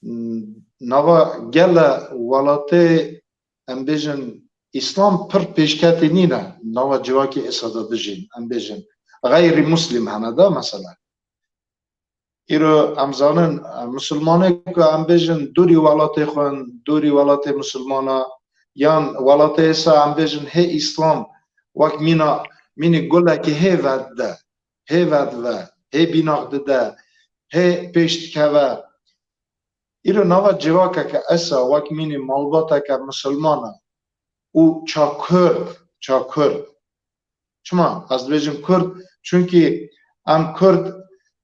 m, nava gela welatê, em bêjin, Îslam pir pêşketî nîne, nava civakê êsa de dijîn, em bêjin, xeyrî muslim hene de, mesela. Îro em zanin, e, misilmanê ku em bêjin dûrî welatê xwe in, dûrî welatê misilmana, yan welatê êsa em bêjin hê Îslam wek mîna, mînî gulekî hê vedide, hê vedive, hê bînax dide, hê pêş dikeve. Îro nava civakeke esa wek mînî malbateke misilman e û ça kurd, ça kurd. Çima ez dibêjim kurd? Çunkî em kurd,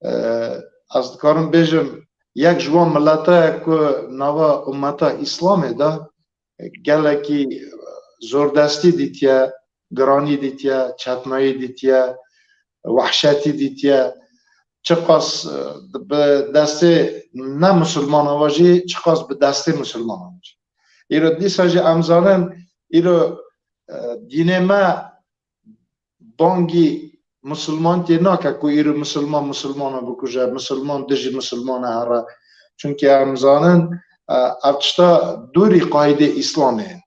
e, ez dikarim bêjim, yek ji wan milete ye ku nava ummeta Îslamê de gelekî zordestî dîtiye, giranî dîtiye, çetnayî dîtiye, wehşetî dîtiye. Çiqas, e, bi destê ne misilmana ve jî, çiqas bi destê misilmana ve jî. Îro dîsa jî em zanin, îro, e, dînê me bangî misilmantiyê nake ku îro misilman misilmana bikuje, misilman dijî misilmana here. Çunkî em zanin, e, ev tişta dûrî qaydê Îslamê ye.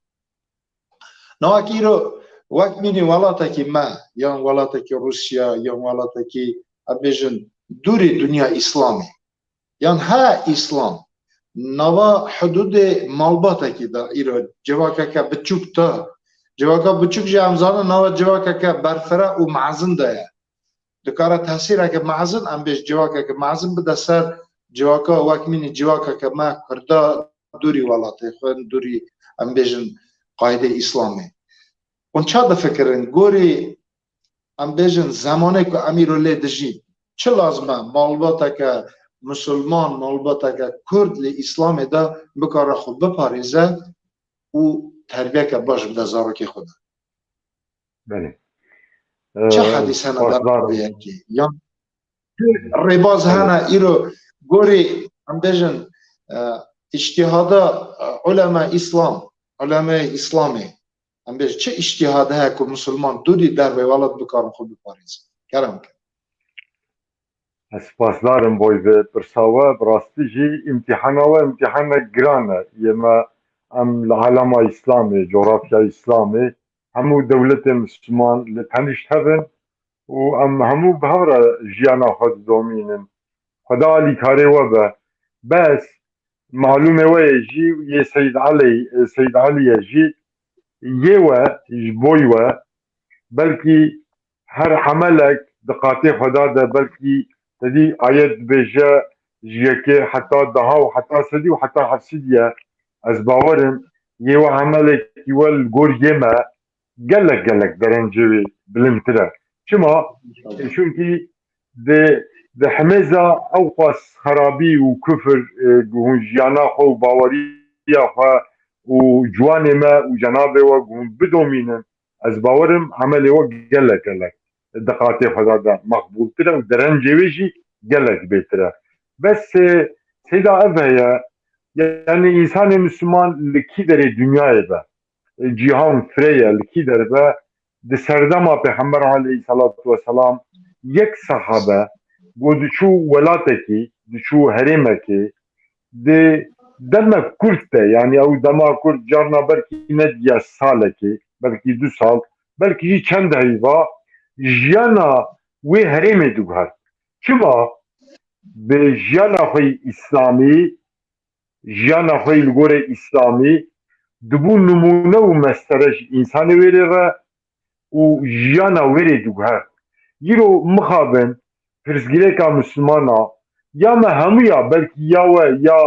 Navakî îro wek mînî welatekî me, yan welatekî Rûsya, yan welatekî, em bêjin, dûrî dinya Îslamê. Yan he Îslam, nava hudûdê malbatekî de îro civakeke biçûk de. Civaka biçûk jî em zanin nava civakeke berfireh û mezin de ye. Dikare tesîreke mezin, em bêj civakeke mezin bide ser civaka wek mînî civakeke me Kurda dûrî welatê xwe, dûrî, em bêjin, qaydê Îslamê. Hûn ça difikirin? Gorî, em bêjin, zemanê ku em îro lê dijîn, çi lazim e malbateke misilman, malbateke kurd li Îslamê de bikare xwe biparêze û terbiyeke baş bide zarokê xwe de? Belê. Çi, e, hedîs hene, pasdar, derbarê vê yekê? Yan rêbaz hene îro gorî, em bêjin, e, îctîhada, e, ulema Îslam, ulemê Îslamê, em bêjin, çi îctîhad heye ku misilman dûrî dervê welat bikarin xwe biparêzin? Kerem ke. Ez spasdar im boy vê pirsa we, bi rastî jî îmtîhana we îmtîhanek giran e. Yê me, em li alema Îslamê, cografya Îslamê, hemû dewletên Misliman li tenişt hev in û em hemû bi hev re jiyana xwe didomînin. Xweda alîkarê we be. Bes, malûmê we yê jî û yê Seyd Elî, Seyd Elî ye jî, yê we, ji boy we, belkî her emelek di qatê Xweda de, belkî te dî ayet dibêje, ji yekê heta deha û heta sedî û heta heft sedî ye. Ez bawer im, yê we emelekî we li gor yê me, gelek gelek derencê wê bilindtir e. Çima? E, çunkî di, di hemêza ew qas xerabî û kufir, e, hûn jiyana xwe û baweriya xwe û ciwanê me û cenabê we hûn bidomînin, ez bawerim emelê we gelek gelek di qatê Xweda de maqbûltir e û derencê wê jî gelek bêtir e. Bes, e, seyda ev heye, yanî însanê Misliman li kî derê dinyayê be, e, cîhan firê ye, li kî derê be, di serdema Pêxember aleyhisselatu vesselam yek sehaba ku diçû welatekî, diçû herêmekê, di demek kurt de, yanî ew dema kurt carna belkî nediya salekê, belkî du sal, belkî jî çend heyva jiyana wê herêmê diguhert. Çima? Bi jiyana xwe yî îslamî, jiyana xwe yî li gorê îslamî dibû nimûne û mestere ji însanê wê rê re û jiyana wê rê diguhert. Îro mixabin pirsgirêka Mislimana ya me hemûya, belkî ya we ya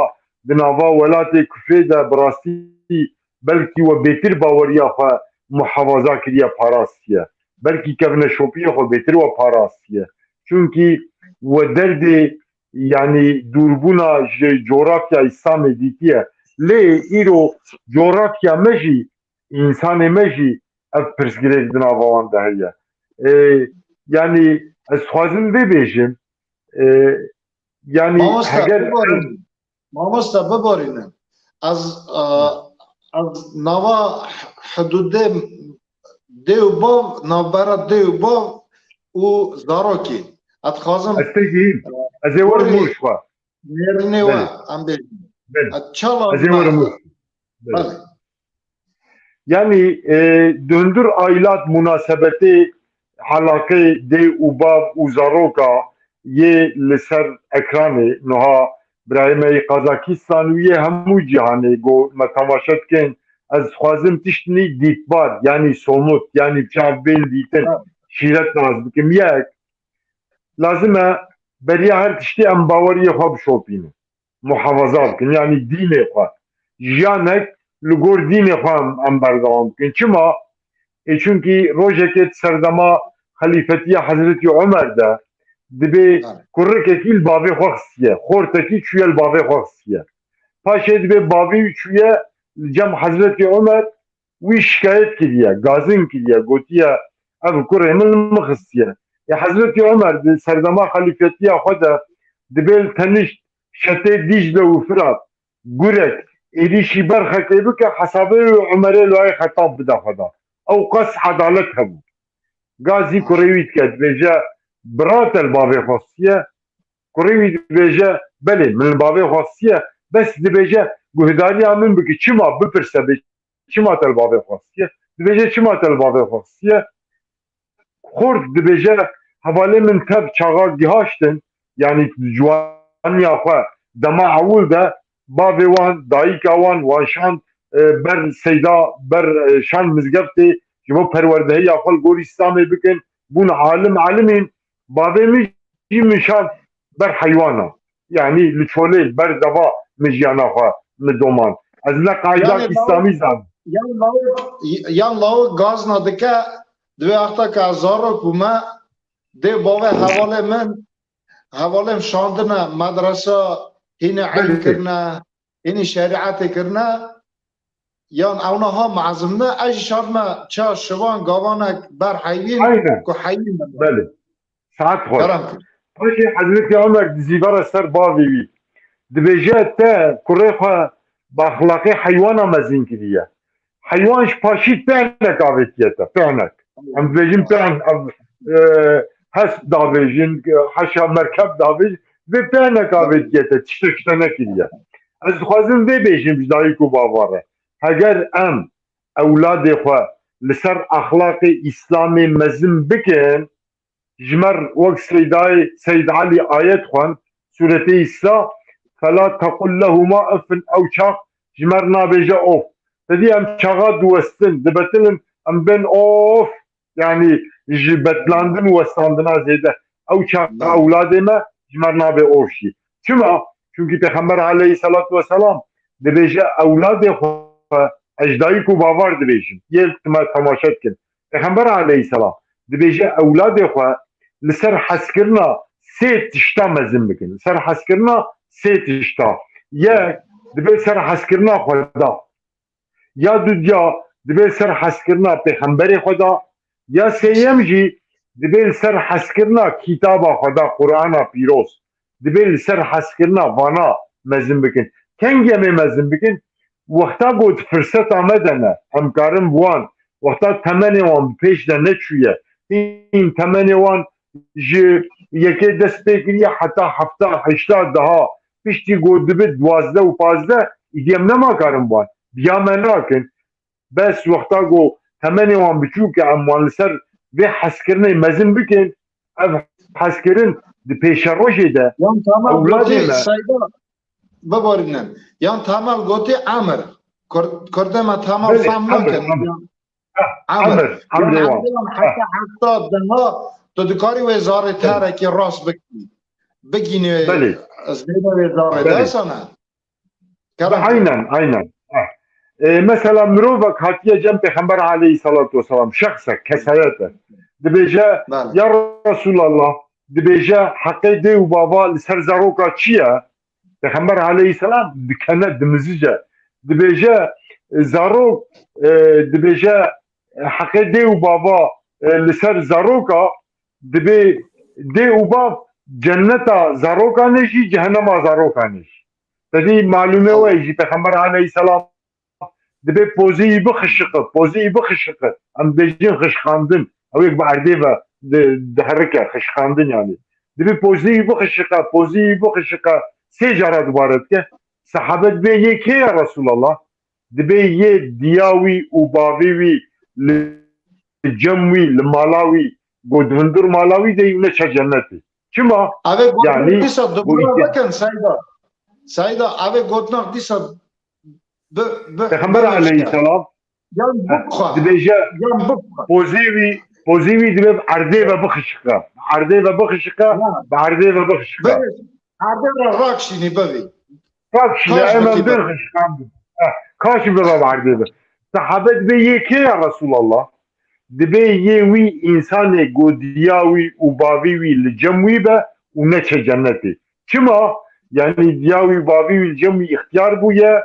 di nava welatê kufrê de bi rastî belkî we bêtir baweriya xwe muhafaza kiriye, parastiye. Belkî kevneşopiyê xwe bêtir we parastiye. Çunkî we derdê, yanî dûrbûna ji coğrafya Îslamê dîtiye. Lê îro coğrafya me jî, însanê me jî ev pirsgirêk di nava wan de heye. E, yanî ez dixwazim vê bêjim, e, yanî Mamoste, heger biborînin. Mamoste, biborînin. Ez, e, ez nava hidûdê dê û bav, navbera dê û bav û zarokê. Ez dixwazim Ez tê gihîm. Ez ê werim Gorî Mûş xwe. Nêrînê we, Belê. em bêjin. Belê. E, çawa Ez ê me werim Mûş. Belê. Belê. Yanî, e, di hundir ailat munasebetê, elaqê dê û bav û zaroka yê li ser ekranê, niha birayê me yê Kazakistan û yê hemû cîhanê ku me temaşe dikin, ez dixwazim tiştnî dîtbar, yanî somut, yanî bi çav bên dîtin, Ha. şîret nas bikim. Yek, lazim e beriya her tiştî em baweriyê xwe bişopînin, muhafaza bikin, yanî dînê xwe. Jiyanek li gor dînê xwe em, em berdewam bikin. Çima? Ê çunkî rojekê di serdema xelîfetiya Hezretî Omer de dibê Belê. kurikekî li bavê xwe xistiye, xortekî çûye li bavê xwe xistiye. Paşê dibê bavê wî çûye li cem Hezretî Omer, wî şikayet kiriye, gazin kiriye, gotiye, ev kurê min li min xistiye. Ê Hezretî Omer di serdema xelîfetiya xwe de dibê li tenişt şetê Dîcle û Firat gurek êrîşî berxekê bike, hesabê wê Omerê li wayê Xetab bide Xweda. Ew qas edalet hebû. Gazî kurê wî dike, dibêje, bira te li bavê xwe xistiye. Kurê wî dibêje, belê, min li bavê xwe xistiye. Bes dibêje, guhdariya min bike, çima, bipirse bê, çima te li bavê xwe xistiye? Dibêje, çima te li bavê xwe xistiye? Xort dibêje, hevalê min tev çaxa gihaştin, yanî ciwaniya xwe dema ewil de bavê wan, dayika wan, wan şand, e, ber seyda, ber, e, şand mizgeftê, ji bo perwerdehiya xwe li gor Îslamê bikin, bûn alim, alimîn, bavê min jî min şand ber heywana. Yanî li çolê, ber deva min jiyana xwe min doman. Ez ne qayda Yanî Îslamî zanim. Yan lawik, yan lawik gazna dike, divê wexta ke ez zarok bûme, dê bavê hevalê min, hevalê min şandine medresa, hînê ilm Belê. kirine, hînî şerîetê kirine, yan ewna ha mezin ne, ez jî şandime ça şivan gavanek ber heyvîn Aynen. ku heyvîn bibin. Belê. Saet xweş. Kerem kir. Paşê Hezretî Omer dizîvere ser bavê wî. Dibêje te kurê xwe bi exlaqê heywana mezin kiriye. Heywan ji paşî pêhnek avêtiye te, pêhnek. Em dibêjin pêhn, ev, e, hest davêjin, e, haşa merkeb davêjin, vê pêhnek avêtiye te, tiştek ji te nekiriye. Ez dixwazim vê bêjim ji dayik û bava re. Heger em ewladê xwe li ser exlaqê Îslamê mezin bikin, ji me re wek Seydayê, Seyd Elî ayet xwend, Sûretê Îsra, "Fela tequl lehuma uffin", ew çax ji me re nabêje of. Te dî em çaxa diwestin, dibetilin, em bên of, yanî ji betlandin û westandina zêde. Ew çax Belê. ewladê me ji me re nabê of jî. Çima? Çunkî Pêxember aleyhisselatu vesselam dibêje, ewladê xwe Ez ji dayik û bavar dibêjim. Yê li me temaşe dikin. Pêxember aleyhisselam dibêje ewladê xwe li ser hezkirina sê tişta mezin bikin. Li ser hezkirina sê tişta. Yek, dibê li ser hezkirina Xweda. Ya dudiya, dibê li ser hezkirina Pêxemberê Xweda. Ya sêyem jî, dibê li ser hezkirina kitaba Xweda, Qur'ana Pîroz. Dibê li ser hezkirina vana mezin bikin. Kengî em ê mezin bikin? Wexta ku firseta me de ne, em karin bi wan, wexta temenê wan bi pêş de neçûye, hîn temenê wan ji yekê dest pê kiriye heta hefta, heşta, deha, piştî ku dibe duwazdeh û pazdeh, îdî em nema karin bi wan. Diya me nakin. Bes wexta ku temenê wan biçûk e, em wan li ser vê hezkirinê mezin bikin, ev hezkirin di pêşerojê de Yan Temel ewladê gotî, me Seyda, biborînin. Yan Temel gotî emir. Kurd-, Kurdê me Temel Belê, fam emir, nakin. Emir. Yan emir. Emir, Yan emrê wan. Emrê wan heta heta deha tu dikarî wê zarê Belê. Terekî rast bikî. Bigînî Belê. Ez bêne wê zarê Belê. Desane. Kerem. Aynen, aynen. Heh. E, mesela mirovek hatiye cem Pêxember aleyhissalatu vesselam, şexsek, kesayet e. Dibêje, Belê. Ya Resulallah, dibêje, heqê dê û bava li ser zaroka çi ye? Pêxember aleyhisselam dikene, dimizice. Dibêje, e, zarok, e, dibêje, e, heqê dê û bava, e, li ser zaroka, dibê dê û bav cenneta zarokan e jî, cehenema zarokan e jî. Tedî malûme we jî Pêxember aleyhisselam dibê pozê wî bixişiqe, pozê wî bixişiqe. Em dibêjin xişqandin. Ew yek bi erdê ve di-, diherike, xişqandin yani. Dibê pozê wî bixişiqe, pozê wî bixişiqe, sê cara dubare dike. Sehabe dibê yê kê ya Resulallah? Dibê yê diya wî û bavê wî li cem wî, li mala wî, ku di hundir mala wî de yî û neçe cennetê. Çima? Eve Yani, gotina dîsa bu dubare iki- bikin Seyda. Seyda, eve gotina dîsa bi, bi, Pêxember bi aleyhisselam Yan bixwe. Dibêje Yan bixwe. pozê wî, pozê wî dibê bi erdê ve bixişiqe. Bi erdê ve bixişiqe, Ya. bi erdê ve bixişiqe. Bibê, erdê re rakşînî bibî. Rakşînî, Kaş em bikî em bibî. Dê xişqandin. Eh, kaş bibe bi erdê ve. Sehabe dibê yê kê ya Resulallah? Dibê yê wî însanê ku diya wî û bavê wî li cem wî be û neçe cennetê. Çima? Yanî diya wî bavê wî li cem wî îxtiyar bûye,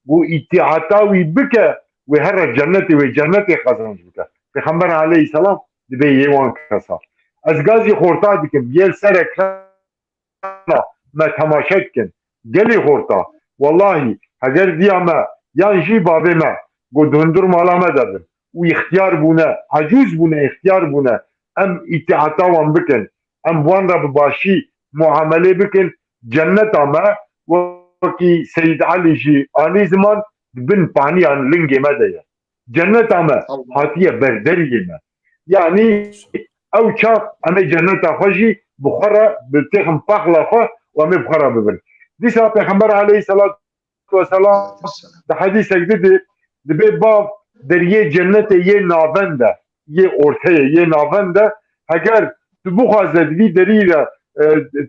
ku îtîata wî bike, wê here cennetê, wê cennetê qazanc bike. Pêxember aleyhisselam dibê yê wan kesa. Ez gazî xorta dikim, yê li ser ekrana me temaşe dikin. Gelî xorta. Wellahî, heger diya me, yan jî bavê me, ku di hundir mala me de bin û îxtiyar bûne, ecûz bûne, îxtiyar bûne, em îtîata wan bikin, em wan re bi başî muamelê bikin, cenneta me wekî Seyîd Elî jî anî ziman di bin paniyan lingê me de ye. Cenneta me Allah. Hatiye ber deriyê me. Yanî ew çax em ê cenneta xwe jî bi xwe re, bi têxin paxla xwe û em ê bi xwe re bibin. Dîsa Pêxember aleyhisselat vesselam di hedîsek didê, dibê bav deriyê cennetê yê navend e, yê orteyê, yê navend e. Heger tu bixwaze di vî derî re, e,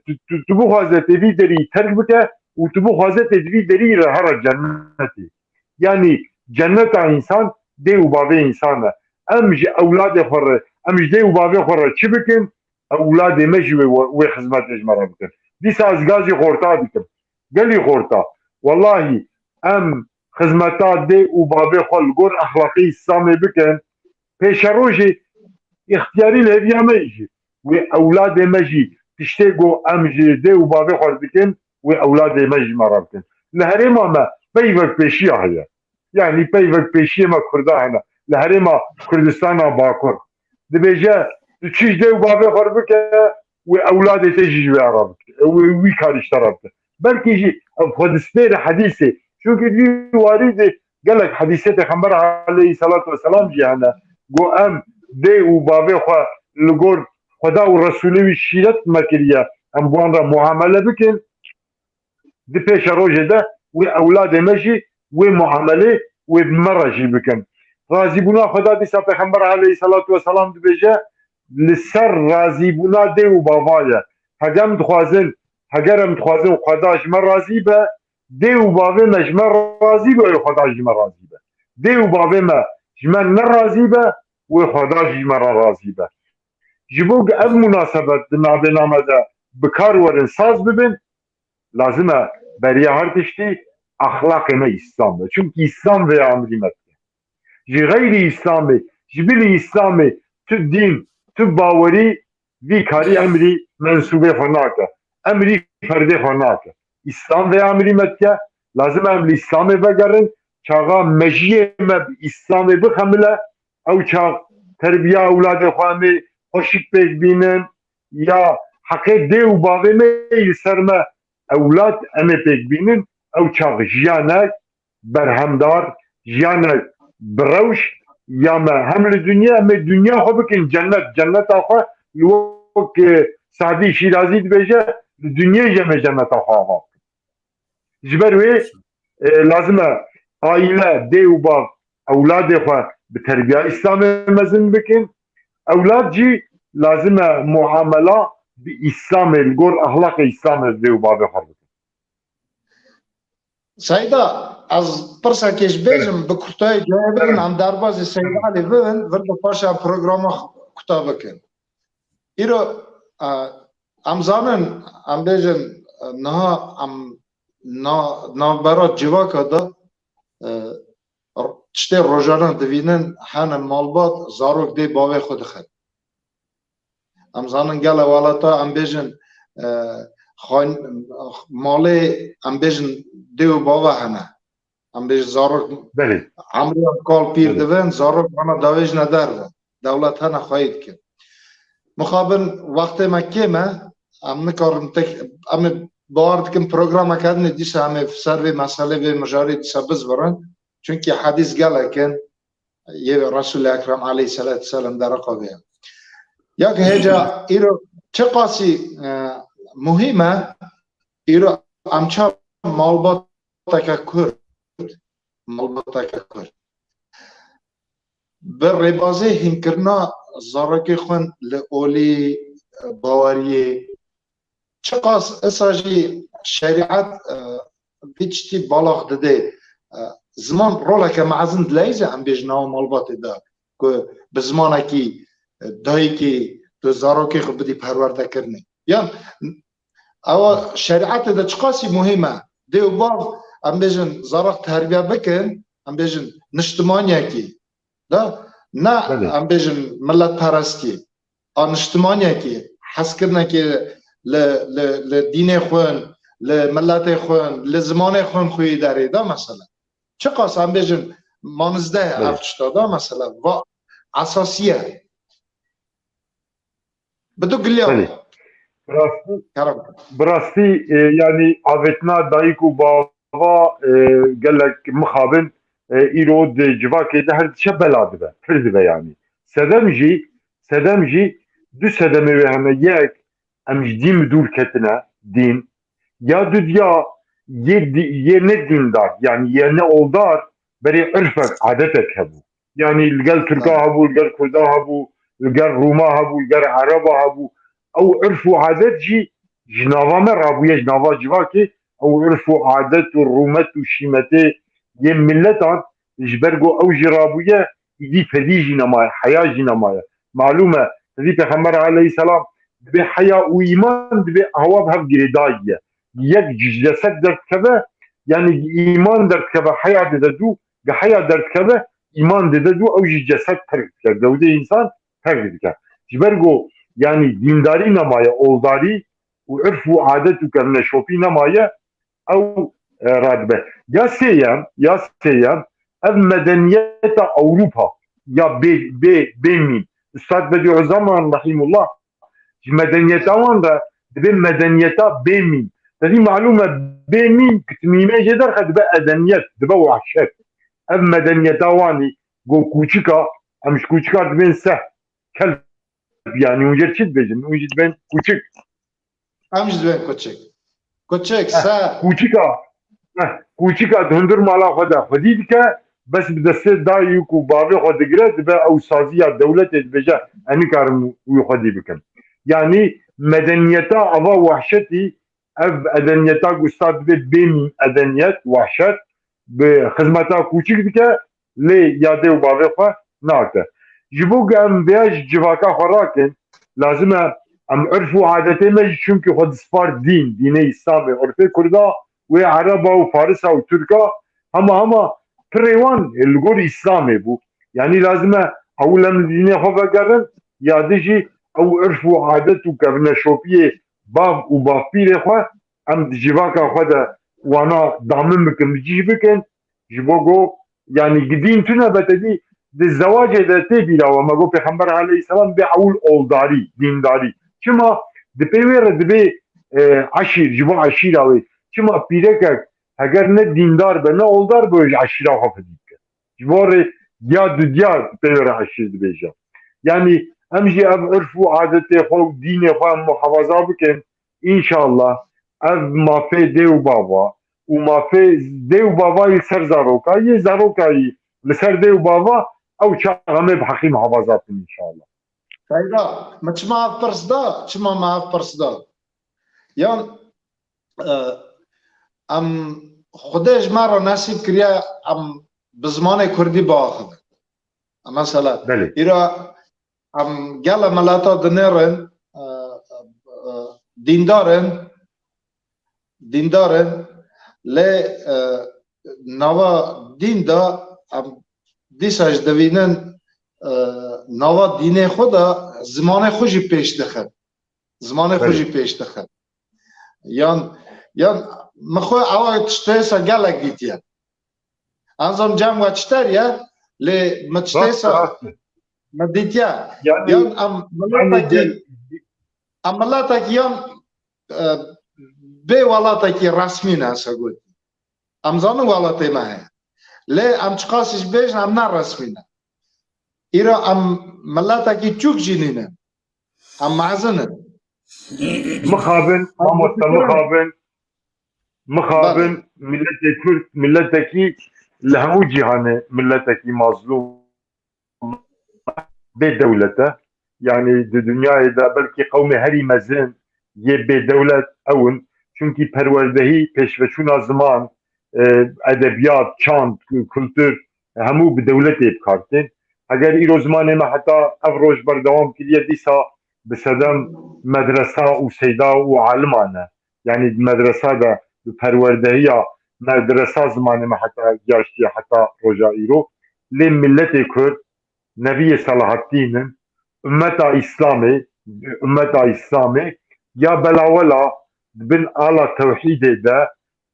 tu, tu, tu bixwaze tê vî derî terk bike û tu bixwaze tê di vî derî re here cennetê. Yanî cenneta însan dê û bavê însan e. Em ji ewladê xwe re, em ji dê û bavê xwe re çi bikin? Ewladê me jî wê, wê xizmetê ji me re bikin. Dîsa ez gazî xorta dikim. Gelî xorta. Wellahî em xizmeta dê û bavê xwe li gor exlaqê Îslamê bikin. Pêşerojê îxtiyarî li hêviya me jî. Wê ewladê me jî tiştê ku em ji dê û bavê xwe re dikin, wê ewladê me jî me re bikin. Li herêma me peyvek pêşiya heye. Yanî peyvek pêşiyê me Kurda hene. Li herêma Kurdistana Bakur. Dibêje, tu çi ji dê û bavê xwe re bike, wê ewladê te jî ji wê re bike. Wê wî karî ji te re bike. Belkî jî ev xwe dispêre hedîsê. Çunkî di vî warî de gelek hedîsê Pêxember aleyhisselatu vesselam jî hene. Got em dê û bavê xwe li gor Xweda û Resûlê wî şîret me kiriye. Em bi wan re muamele bikin. Di pêşerojê de wê ewladê me jî wê muamelê wê bi me re jî bikin. Razîbûna Xweda dîsa Pêxember aleyhisselatu vesselam dibêje, li ser razîbûna dê û bava ye. Heger em dixwazin, heger em dixwazin Xweda ji me razî be, dê û bavê me ji me razî be, wê Xweda ji me razî be. Dê û bavê me ji me ne razî be, wê Xweda jî ji me re razî be. Ji bo ku ev munasebet di navbêna me de bi kar werin, saz bibin, lazim e beriya her tiştî exlaqê me Îslam be. Çimkî Îslam vê emrî me dike. Ji xeyrî Îslamê, ji bilî Îslamê tu dîn, tu bawerî vî karî emrî mensûbê xwe nake. Emrî ferdê xwe nake. Îslam vê emrî me dike. Lazim e em li Îslamê vegerin. Çaxa mejiyê me bi Îslamê bixemile, ew çax terbiya ewladê xwe em ê xweşik pêk bînin, ya heqê dê û bavê me yê li ser me ewlad em ê pêk bînin, ew çax jiyanek berhemdar, jiyanek bi rewş ya me hem li dinya, em ê dinya xwe bikin cennet, cenneta xwe li wek, e, Sadî Şîrazî dibêje, li dinyê jî em ê cenneta xwe ava bikin. Ji ber wê, e, lazim e aîle, dê û bav ewladê xwe bi terbiya Îslamê mezin bikin. Ewlad jî lazim e muamela bi Îslamê, li gor exlaqê Îslamê dê û bavê xwe bikin. Seyda, ez pirsekê ji bêjim, bi kurtayî cayê bibin, em derbazî Seyda Elî bibin, vir bi paşa programa kuta bikin. Îro, e, em zanin, em bêjin, e, niha em na-, navbera civaka de, e, r-, tiştê rojane divînin, hene malbat, zarok dê bavê xwe dixin. Em zanin gele welata, em bêjin, e, xan-, malê, em bêjin dê û bava hene. Em bêjin zarok Belê. Emriyan kal pîr Belê. Dibin, zarok bana davêjine derve. Dewlet hene xweyî dikin. Mixabin wextê me kêm e, em nikarin tek, em ê bawer dikin programeke din ê dîsa em ê ser vê meselê, vê mijarê dîsa bizvirin. Çunkî hedîs gelek in, yê Resûlê Ekrem aleyhisselatu vesselam dereqa vê ye. Ya ki hêca îro çiqasî, e, muhîm e, îro em çav malbateke Kurd, malbateke Kurd bi rêbazê hînkirina zarokê xwe li olî, e, baweriyê, çiqas esa jî şerîet, e, vî tiştî balax dide. E, ziman roleke mezin dileyîze em bêjin nava malbatê de ku bi zimanekî, e, dayikê tu zarokê xwe bidî perwerdekirinê. Yan ewa şerîetê de çiqasî muhîm e. Dê û bav em bêjin zarok terbiye bikin, em bêjin niştimaniyekî de, ne Belê. Em bêjin milletperestî. A niştimaniyekî, hezkirinekî li, li, li dînê xwe, li miletê xwe, li zimanê xwe xweyî derê de mesela. Çiqas em bêjin manizdeh Belê. Ev tişta de mesela. Va esasî ye. Bi du giliya. Belê. Bi rastî, Kerem. Bi rastî, e, yanî avêtina dayik û bava, e, gelek mixabin, e, îro di civakê de her diçe bela dibe, pir dibe yanî. Sedem jî, sedem jî du sedemê wê hene, yek, em ji dîn bi dûr ketine, dîn. Ya dudiya yê dî-, yê ne dîndar, yanî yê ne oldar, berê irfek, adetek hebû. Yanî li gel Tirka hebû, li gel Kurda hebû, li gel Rûma hebû, li gel Ereba hebû. Ew irf û adet jî ji nava me rabûye, ji nava civakê. Ew irf û adet û rûmet û şîmetê yê miletan ji ber ku ew jî rabûye, îdî fedî jî nemaye, heya jî nemaye. Malûm e, Hezî Pêxember aleyhisselam dibê heya û îman dibê hewa bi hev girêdayî ye. Yek ji cesed derdikeve, yanî îman derdikeve, heya dide dû, gi heya derdikeve, îman dide dû, ew jî cesed terk dike, gewdê însan terk dike. Ji ber ku, yanî dîndarî nemaye, oldarî û irf û adet û kevneşopî nemaye, ew, e, radibe. Ya sêyem, ya sêyem, ev medeniyeta Ewropa ya bê, bê, bê mîn. Ustad Bediüzzaman Rahimullah ji medeniyeta wan re dibê medeniyeta bê mîn. Tevî malûm e bê mîn, ki tu mîmê jê derxe dibe edeniyet, dibe wahşet. Ev medeniyeta wanî go kûçika, em ji kûçika dibên seh, kelb, yanî hûn jê çi dibêjin? Hûn jî dibên kûçik. Em jî dibên kûçik. Kûçik, Heh, seh. Kûçika, heh, kûçika di hundir mala xwe de xwedî dike, bes bi destê dayik û bavê xwe digire, dibe ew saziya dewletê dibêje, ez nikarim wî xwedî bikim. Yanî medeniyeta ava wahşetî, ev edeniyeta ku sta dibê bê mîn edeniyet, wahşet, bi xizmeta kûçik dike, lê ya dê û bavê xwe nake. Ji bo ku em vêya ji civaka xwe rakin, lazim e em urf û adetê me jî, çimkî xwe dispar dîn, dînê Îslamê, urfê Kurda wê Ereba û Farisa û Tirka hema hema pirê wan li gor Îslamê bû. Yanî lazim e ewil em li dînê xwe vegerin, ya din jî ew urf û adet û kevneşopiyê bav û bavpîrê xwe em di civaka xwe de wana damin bikin, bi cih bikin, ji bo ku, yanî, dîn tune be, te dî di zewacê de tê bîra we, me got Pêxember aleyhisselam bê ewil oldarî, dîndarî. Çima? Di pê wê re dibê, e, eşîr, ji bo eşîra wê. Çima pîrekek heger ne dîndar be, ne oldar be, ji eşîra xwe fedî bike. Ji bo rê ya dudya pê wê re eşîr dibêje. Yanî em jî ev urf û adetê xwe û dînê xwe em muhafaza bikin. Înşallah ev mafê dê û bava û mafê dê û bava yê ser zaroka, yê zaroka yî li ser dê û bava, ew çax em ê bi heqî muhafaza bikin înşallah. Seyda, me çima ev pirs da? Çima me ev pirs da? Yan, e, em Xwedê ji me re nesîb kiriye em bi zimanê kurdî biaxivin. Mesela, Belê. îro em gele mileta dinêrin, e, e, dîndar in, dîndar in, lê, e, nava dîn de em dîsa jî divînin, e, nava dînê xwe de zimanê xwe jî pêş dixin. Zimanê xwe Belê. jî pêş dixin. Yan, yan, min xwe ewa tiştê se gelek dîtiye. Em zan cem we çiter ye, lê min tiştê Rast, se rast. min dîtiye. Yani, Yan em yani miletekî, gel- em miletekî yan, e, bê welatekî resmî ne, se got. Em zanin welatê me heye. Lê em çiqasî jî bêjin, em ne resmî ne. Îro em miletekî çûk jî nînin. Em mezin in. Mixabin, mamoste, mixabin, mixabin, Belê. Miletê Kurd, miletekî li hemû cîhanê, miletekî mazlûm, bê dewlet e. Yanî di dinyayê de belkî qewmê herî mezin yê bê dewlet ew in. Çimkî perwerdehî, pêşveçûna ziman, e, edebiyat, çand, kultur, hemû bi dewletê bi kar tên. Heger îro zimanê me heta ev roj berdewam kiriye, dîsa bi sedem medresa û seyda û aliman e. Yanî di medresa de bi perwerdehiya medresa zimanê me heta giyaştiye heta roja îro. Lê miletê Kurd, neviyê Selahattîn in, ummeta Îslamê, ummeta Îslamê ya belawela di bin ala tewhîdê de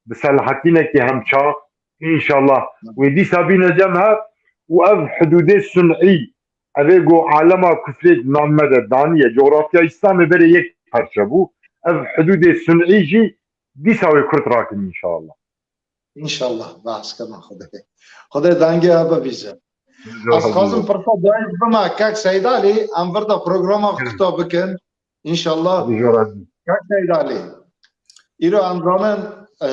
bi Selahattînekî hemçax, înşallah, wê dîsa bîne cem hev û ev hidûdê sun'î, evê ku alema kufrê di nav me de daniye, cografya Îslamê berê yek parçe bû, ev hidûdê sun'î jî dîsa wê Kurd rakin înşallah. Înşallah, behs kema Xwedê. Xwedê dengê we bibîze. Ez xwazim pirsa dayî bima kek Seydalî, em vir de programa xwe quta bikin. Înşallah. Xwedê ji we razî. Kek Seydalî. Îro em zanin, e,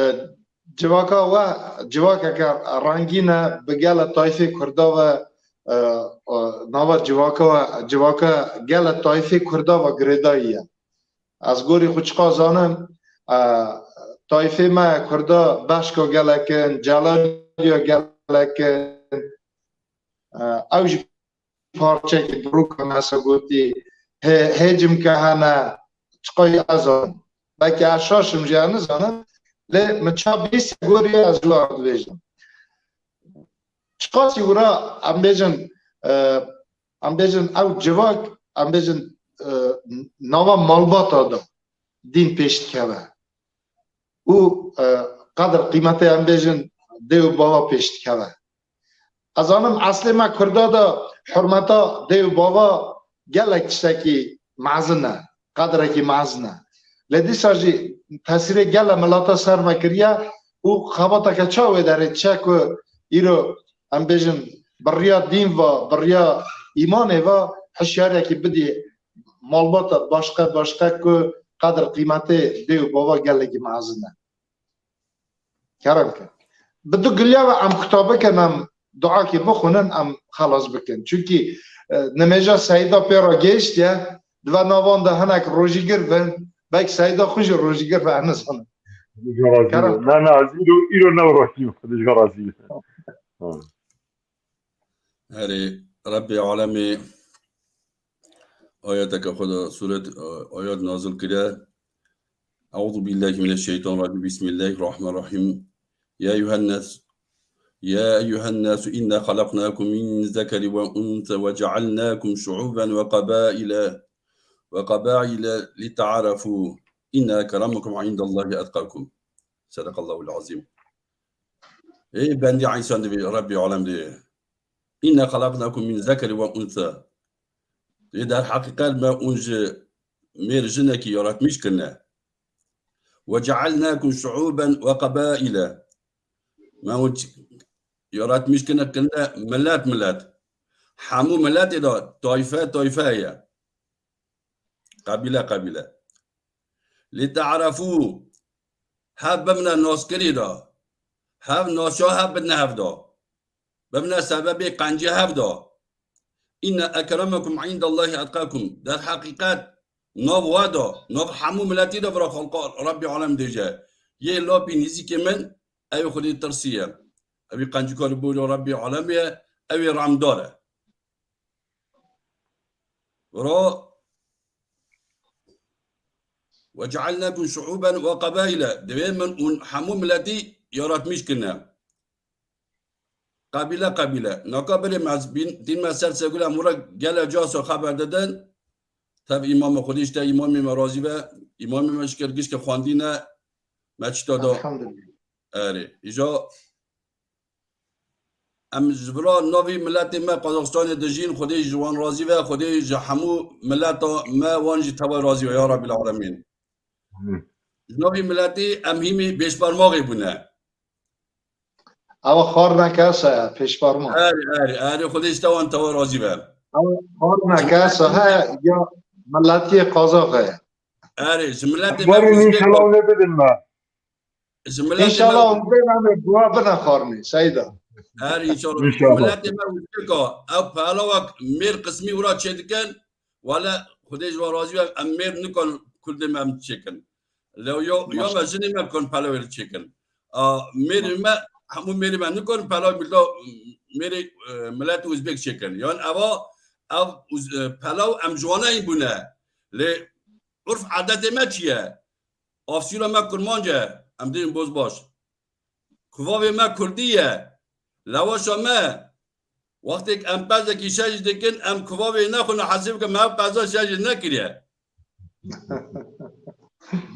civaka we, civakeke rengîn e, bi gele tayfê Kurda ve, e, e, nava civaka we, civaka gele tayfê Kurda ve girêdayî ye. Ez gorî xwe çiqas zanim, e, tayfê me Kurda beşka gelek in, celaliya gelek in. E, ew jî parçekî birûka me se gotî, hê-, hêcimke hene, çiqas ez zanim. Belkî ez şaş im jî ez nizanim, lê min ça bîst gorî ez ji we re dibêjim. Çiqasî wira em bêjin, e, em bêjin ew civak, em bêjin, e, nava malbata de dîn pêş dikeve. Û, e, qedir qîmetê em bêjin dê û bava pêş dikeve. Ez zanim eslê me Kurda de hurmeta dê û bava gelek tiştekî mezin e, qedirekî mezin e. Lê dîsa jî tesîrê gele milata ser me kiriye û xebateke çawa wê derê diçe ku îro em bêjin bi riya dîn ve, bi riya îmanê ve hişyariyekî bidî malbata başqe başqe ku qedir qîmetê dê û bava gelekî mezin e. Kerem ke. Bi du giliya ve em kuta bikin, em duakê bixwînin, em xelas bikin. Çunkî, e, nimêja Seyda pê re gêştiye, dibe navan de hinek rojîgir bin, belkî Seyda xwe jî rojîgir be, ez nizanim. Xwedê ji we razî be. Kerem. Na, na, ez îro, îro ne rojî, Xwedê ji we razî be. Ha. Herê Rebbê alemê ayeteke xwe de sûret, e, ayet nazil kiriye. Euzu billahi mineşşeytanirracim. Bismillahirrahmanirrahim. Ya eyyuhen nas, ya eyyuhen nasu inna halaknakum min zekeri ve unsa ve cealnakum şuuben ve qabaile ve qabaile li ta'arafu. İnne ekremakum indallahi etkakum. Sadakallahul azim. Ey bendî însan divê Rebbê alem divê. Înne xelaqnakum min zekeri ve unsa. Divê der heqîqet me hûn ji mêr jinekî yaratmîş kirine. Ve cealnakum şuuben ve qabaile. Me hûn ç-, yaratmîş kirine, kirine milet milet. Hemû miletê de tayfe tayfe heye. Qebîle qebîle. Li te'arefû, hev bimine naskirî de, hev naşa hev bidine hev de, bimine sebebê qencê hev de. Înne ekremekum îndallahî etqakum. Derheqîqet, nav we de, nav hemû miletî de vira xelqa Rebbê alem dêje. Yê lapî nîzîkê min, ew ê Xwedê tirsî ye. Ew ê qencikar li borî Rebbê alemê ye, ew ê remdar e. Vira "Ve cealnakum şuuben ve qabaile." Divê min û hemû miletî yaratmîş kirine. Qebîle qebîle. Naka birê me, bin-, din me ser segula mura gele caso xeber didin. Tev îmamê Xwedê işte îmamê me razî be. Îmamê me şikir gişke xwendîne. Me çita da. Elhamdulillah. Erê. Îja Em ji vira navî miletê me Qazaxistanê dijîn, Xwedê ji wan razî be, Xwedê ji hemû mileta me wan jî teva razî be, ya Rabbil Alemîn. Amîn. Ji navî miletî em hîmî pêşpermaxê bûne. Ewa xar neke se, pêşperma. Erê, erê, erê, Xwedê ji te wan teva razî be. Ewa xar neke se, he, ya miletiyê Qazax e. Erê, ji miletê me Xwarê Uzbek înşallah ne bidin me. Ji miletê me Înşallah hûn bên em ê dua bine xarnê, Seyda. Her înşallah. Înşallah. Miletê me Uzbek a. Ew pelawek mêr qismî wira çêdikin. Wele Xwedê ji we razî be, em mêr nikon kurdê me em çêkin. Lew yo, yo me Maşallah. Jinê me kon pelawê li çêkin. A, mêrê me, hemû mêrê me nikon pelawê milto, mêrê, e, milet Uzbek çêkin. Yan eva, ev Uz-, e, pelaw em ji wana hîn bûne. Lê urf adetê me çi ye? Afsîra me kurmanc e, em dibên bozbaş. Kuvavê me kurdî ye. Lewaşa me, wextêk em pezekî şej dikin, em kuvavê nexwin û hesîb ke me ev peza şej nekiriye.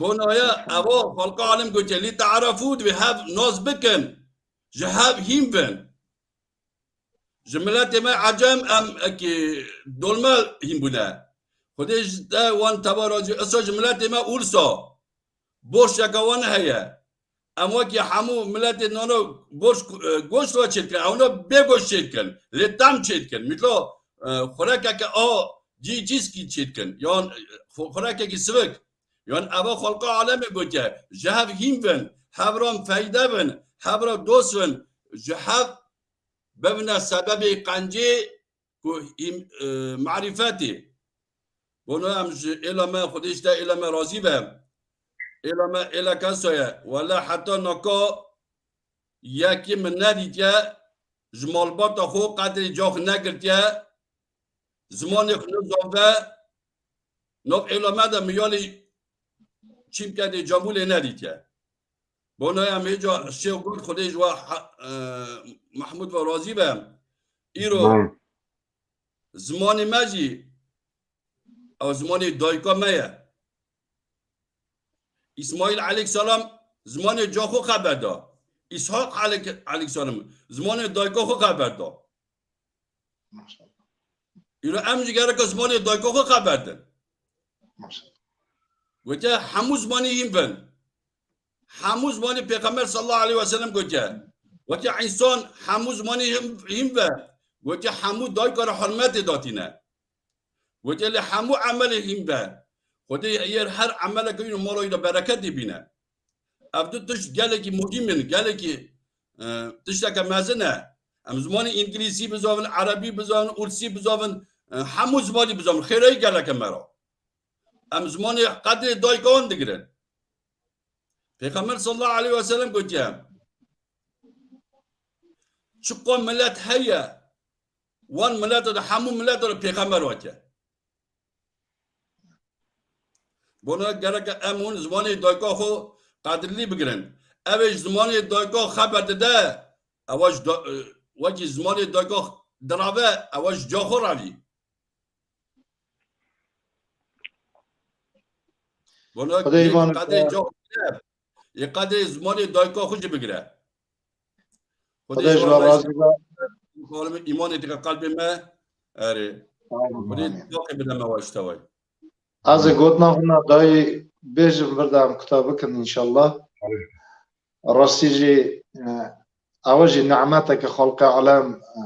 Bona ye, evo xelqa alim gotiye, "Lî te'arefû", divê hev nas bikin, ji hev hîn bin. Ji miletê me Ecem em ekî dolme hîn bûne. Xwedê ji te wan teva razî. Esa ji miletê me Ursa. Borşeka wan heye. Em wekî hemû miletê nano borş, e, goşt ve çêdikin. Ewna bê goşt çêdikin. Lê tam çêdikin. Mitlo, e, xurekeke a cî cîskî çêdikin. Yan, e, xu-, xurekekî sivik. Yan eva xelqa alemê gotiye. Ji hev hîn bin. Hev ra feyde bin. Hev ra dost bin. Ji hev bibine sebebê qencê ku hîm-, e, marîfetê. Bono em ji êla me, Xwedê ji te êla me razî be. Êla me, êla kesa ye. Wele heta naka yekî min nedîtiye, ji malbata xwe qedrê cax negirtiye, zimanê xwe nizanve, nav êla me de miyalî çîmke dê camûlê nedîtiye. Bona em hêca şêw got, Xwedê ji we ha-, e, Mahmûd ve razî be. Îro Amin. Zimanê me jî, ew zimanê dayika me ye. Îsmaîl aleyhisselam zimanê ca xwe xeber da. Îshaq aleyh-, aleyhisselam zimanê dayika xwe xeber da. Maşallah. Îro em jî gereke zimanê dayika xwe xeber din. Maşallah. Gotiye hemû zimanî hîn bin. Hemû zimanî Pêxember sallallahu aleyhi ve sellem gotiye. Gotiye însan hemû zimanî hîn, hîn be. Gotiye hemû dayika re hurmetê datîne. Gotiye lê hemû emelê hîn be. Xwedê yer her emeleke wî mala wî de bereketê bîne. Ev du tişt gelekî muhîm in, gelekî, e, tişteke mezin e. Em zimanê îngilîzî bizavin, erebî bizavin, ûrsî bizavin, e, hemû zimanî bizavin. Xêreyî geleke me ra. Em zimanê qedrê dayika wan digirin. Pêxember sallallahu aleyhi ve sellem gotiye, çiqo milet heye, wan mileta de hemû mileta de pêxember weke. Bona gereke em hûn zimanê dayika xwe qedrlî bigirin. Ew ê ji zimanê dayika xeber dide, ewa ji da-, e, wekî zimanê dayika dirave, ewa ji ca xwe revî. Bona Xwedê yê îman qedrê bide. Ca xwe bigire. Yê qedrê zimanê dayika xwe jî bigire. Xwedê ji we razî be. Xalime îmanê dike qelbê me. Erê. Amin, Xwedê amin. Daqê bide me we ji teway. Ez ê gotina xwe na dayî bêjim, vir de em kuta bikin înşallah. Erê. Rastî jî, e, ew jî nimeteke xelqê alem, e,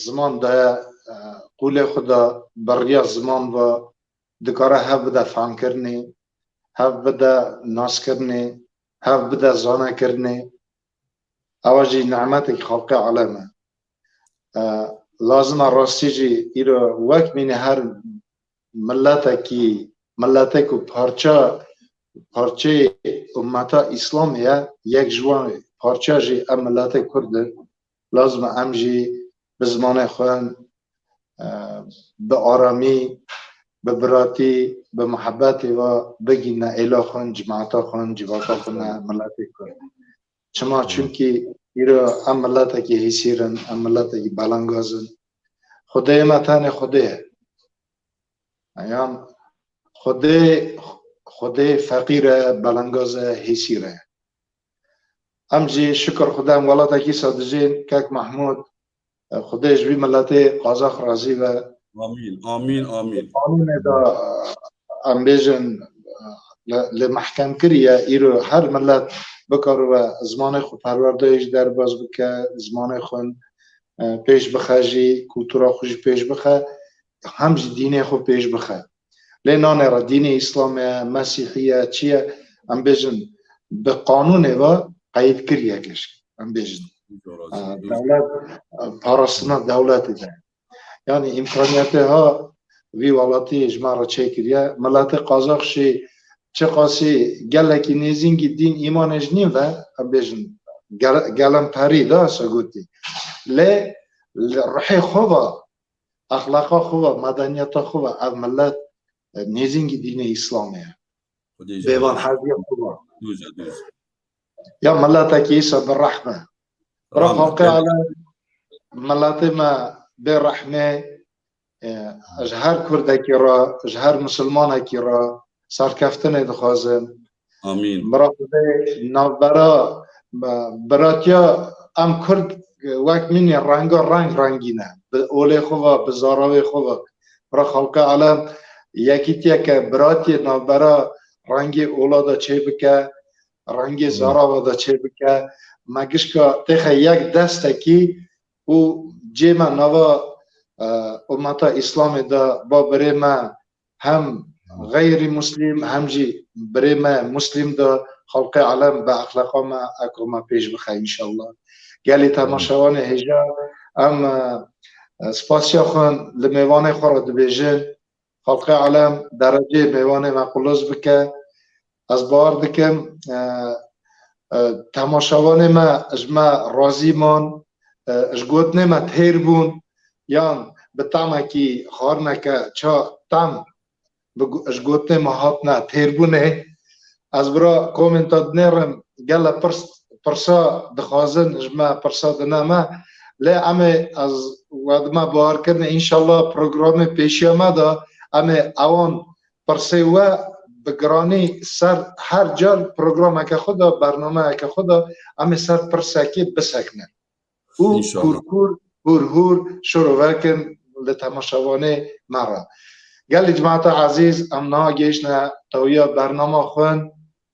ziman daye, e, qûlê xwe da, bi riya ziman ve dikare hev bide fehmkirinê, hev bide naskirinê, hev bide zanekirinê. Ew jî nimetek xelqê alem e. E, lazim e rastî jî îro wek mîne her miletekî, miletek û parça, parçeyê ummeta Îslamê ye, yek ji wan parça jî em miletê Kurd in. Lazim e em jî bi zimanê xwe, e, bi aramî, bi biratî, bi muhebetê ve bigîne êla xwe, cimata xwe, civaka xwe, miletê Kurd. Çima? Hı. Çimkî îro em miletekî hêsîr in, em miletekî belengaz in. Xwedê me tenê Xwedê ye. Yan Xwedê, Xwedê feqîr e, belengaz e, hêsîr e. Em jî şikir Xwedê em welatekî sa dijîn, kek Mehmûd, Xwedê ji vî miletê Qazax razî be. Amîn, amîn, amîn. Qanûnê de, em bêjin, li, li mehkem kiriye, îro her milet bikaribe zimanê xwe perwerdeyê jî derbas bike, zimanê xwe, e, pêş bixe jî, kultura xwe jî pêş bixe, hem jî dînê xwe pêş bixe. Lê nanêre dînê Îslamê ye, Mesîhî ye, çi ye, em bêjin, bi qanûnê ve qeyd kiriye gişk, em bêjin. Doğru, e, doğru. Dewlet, e, parastina dewletê de. Yanî îmkaniyetê ha vî welatî ji me re çêkiriye. Miletê Qazax jî çiqasî gelekî nêzîngî dîn îmanê ji nîn ve, em bêjin, gel-, gelemperî da se gotî. Lê li ruhê xwe ve, exlaqa xwe ve, medeniyeta xwe ve ev milet, e, nêzîngî dînê Îslamê ye. Xwedê ji Bêvan we razî. Heziya xwe ve. Dûz e, dûz. Ya miletekî îsa bi rehm e. Bira Amin. Xelqê alem, miletê me bê rehmê, e, ji her Kurdekî re, ji her Misilmanekî re, serkeftinê dixwazim. Amîn. Bira Xwedê navbera, bi-, biratiya em Kurd, e, wek mînê renga reng rengîn e. Bi olê xwe ve, bi zarawê xwe ve. Bira xelqê alem yekîtiyeke biratiyê navbera rengê ola de çêbike, rengê Hı. zarava de çêbike. Me gişka têxe yek destekî û cê me nava, e, ummeta Îslamê de ba birê me hem xeyrî Muslim hem jî birê me Muslim de xelqê alem bi exlaqa me eko me pêş bixe înşallah. Gelî temaşevanê hêja em, e, spasiya xwe li mêvanê xwe re dibêjin. Xelqê alem dereceyê mêvanê me quloz bike. Ez bawer dikim, e, e, temaşevanê me ji me razî man, e, ji gotinê me têr bûn, yan bi tamekî xwarineke ça tam bi gu-, ji gotinê me hatine têrbûnê. Ez bira komenta dinêrim, gele pirs, pirsa dixwazin, ji me pirsa dine me. Lê em ê, ez we dime bawerkirinê, înşallah programê pêşiya me de em ê ewan pirsê we bi giranî ser her car programeke xwe de, bernameyeke xwe de em ê ser pirsekê bisekinin. Û Înşallah. Kûr kûr, hûr hûr şirovekin li temaşevanê me re. Gelî cemaeta ezîz, em niha gihiştine tewiya bernama xwe.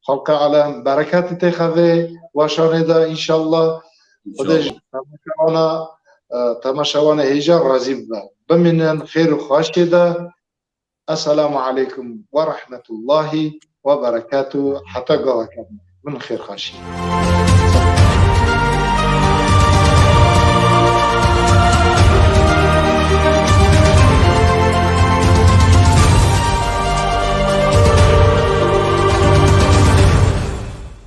Xelqê alem bereketê têxe vê weşanê de înşallah. Xwedê ji Înşallah. Temaşevana, e, temaşevanê hêja razî bibe. Bimînin xêr û xweşiyê de. Esselamu aleykum ve rahmetullahi ve berekatuhu. Heta gaveke din. Min xêr xweşî.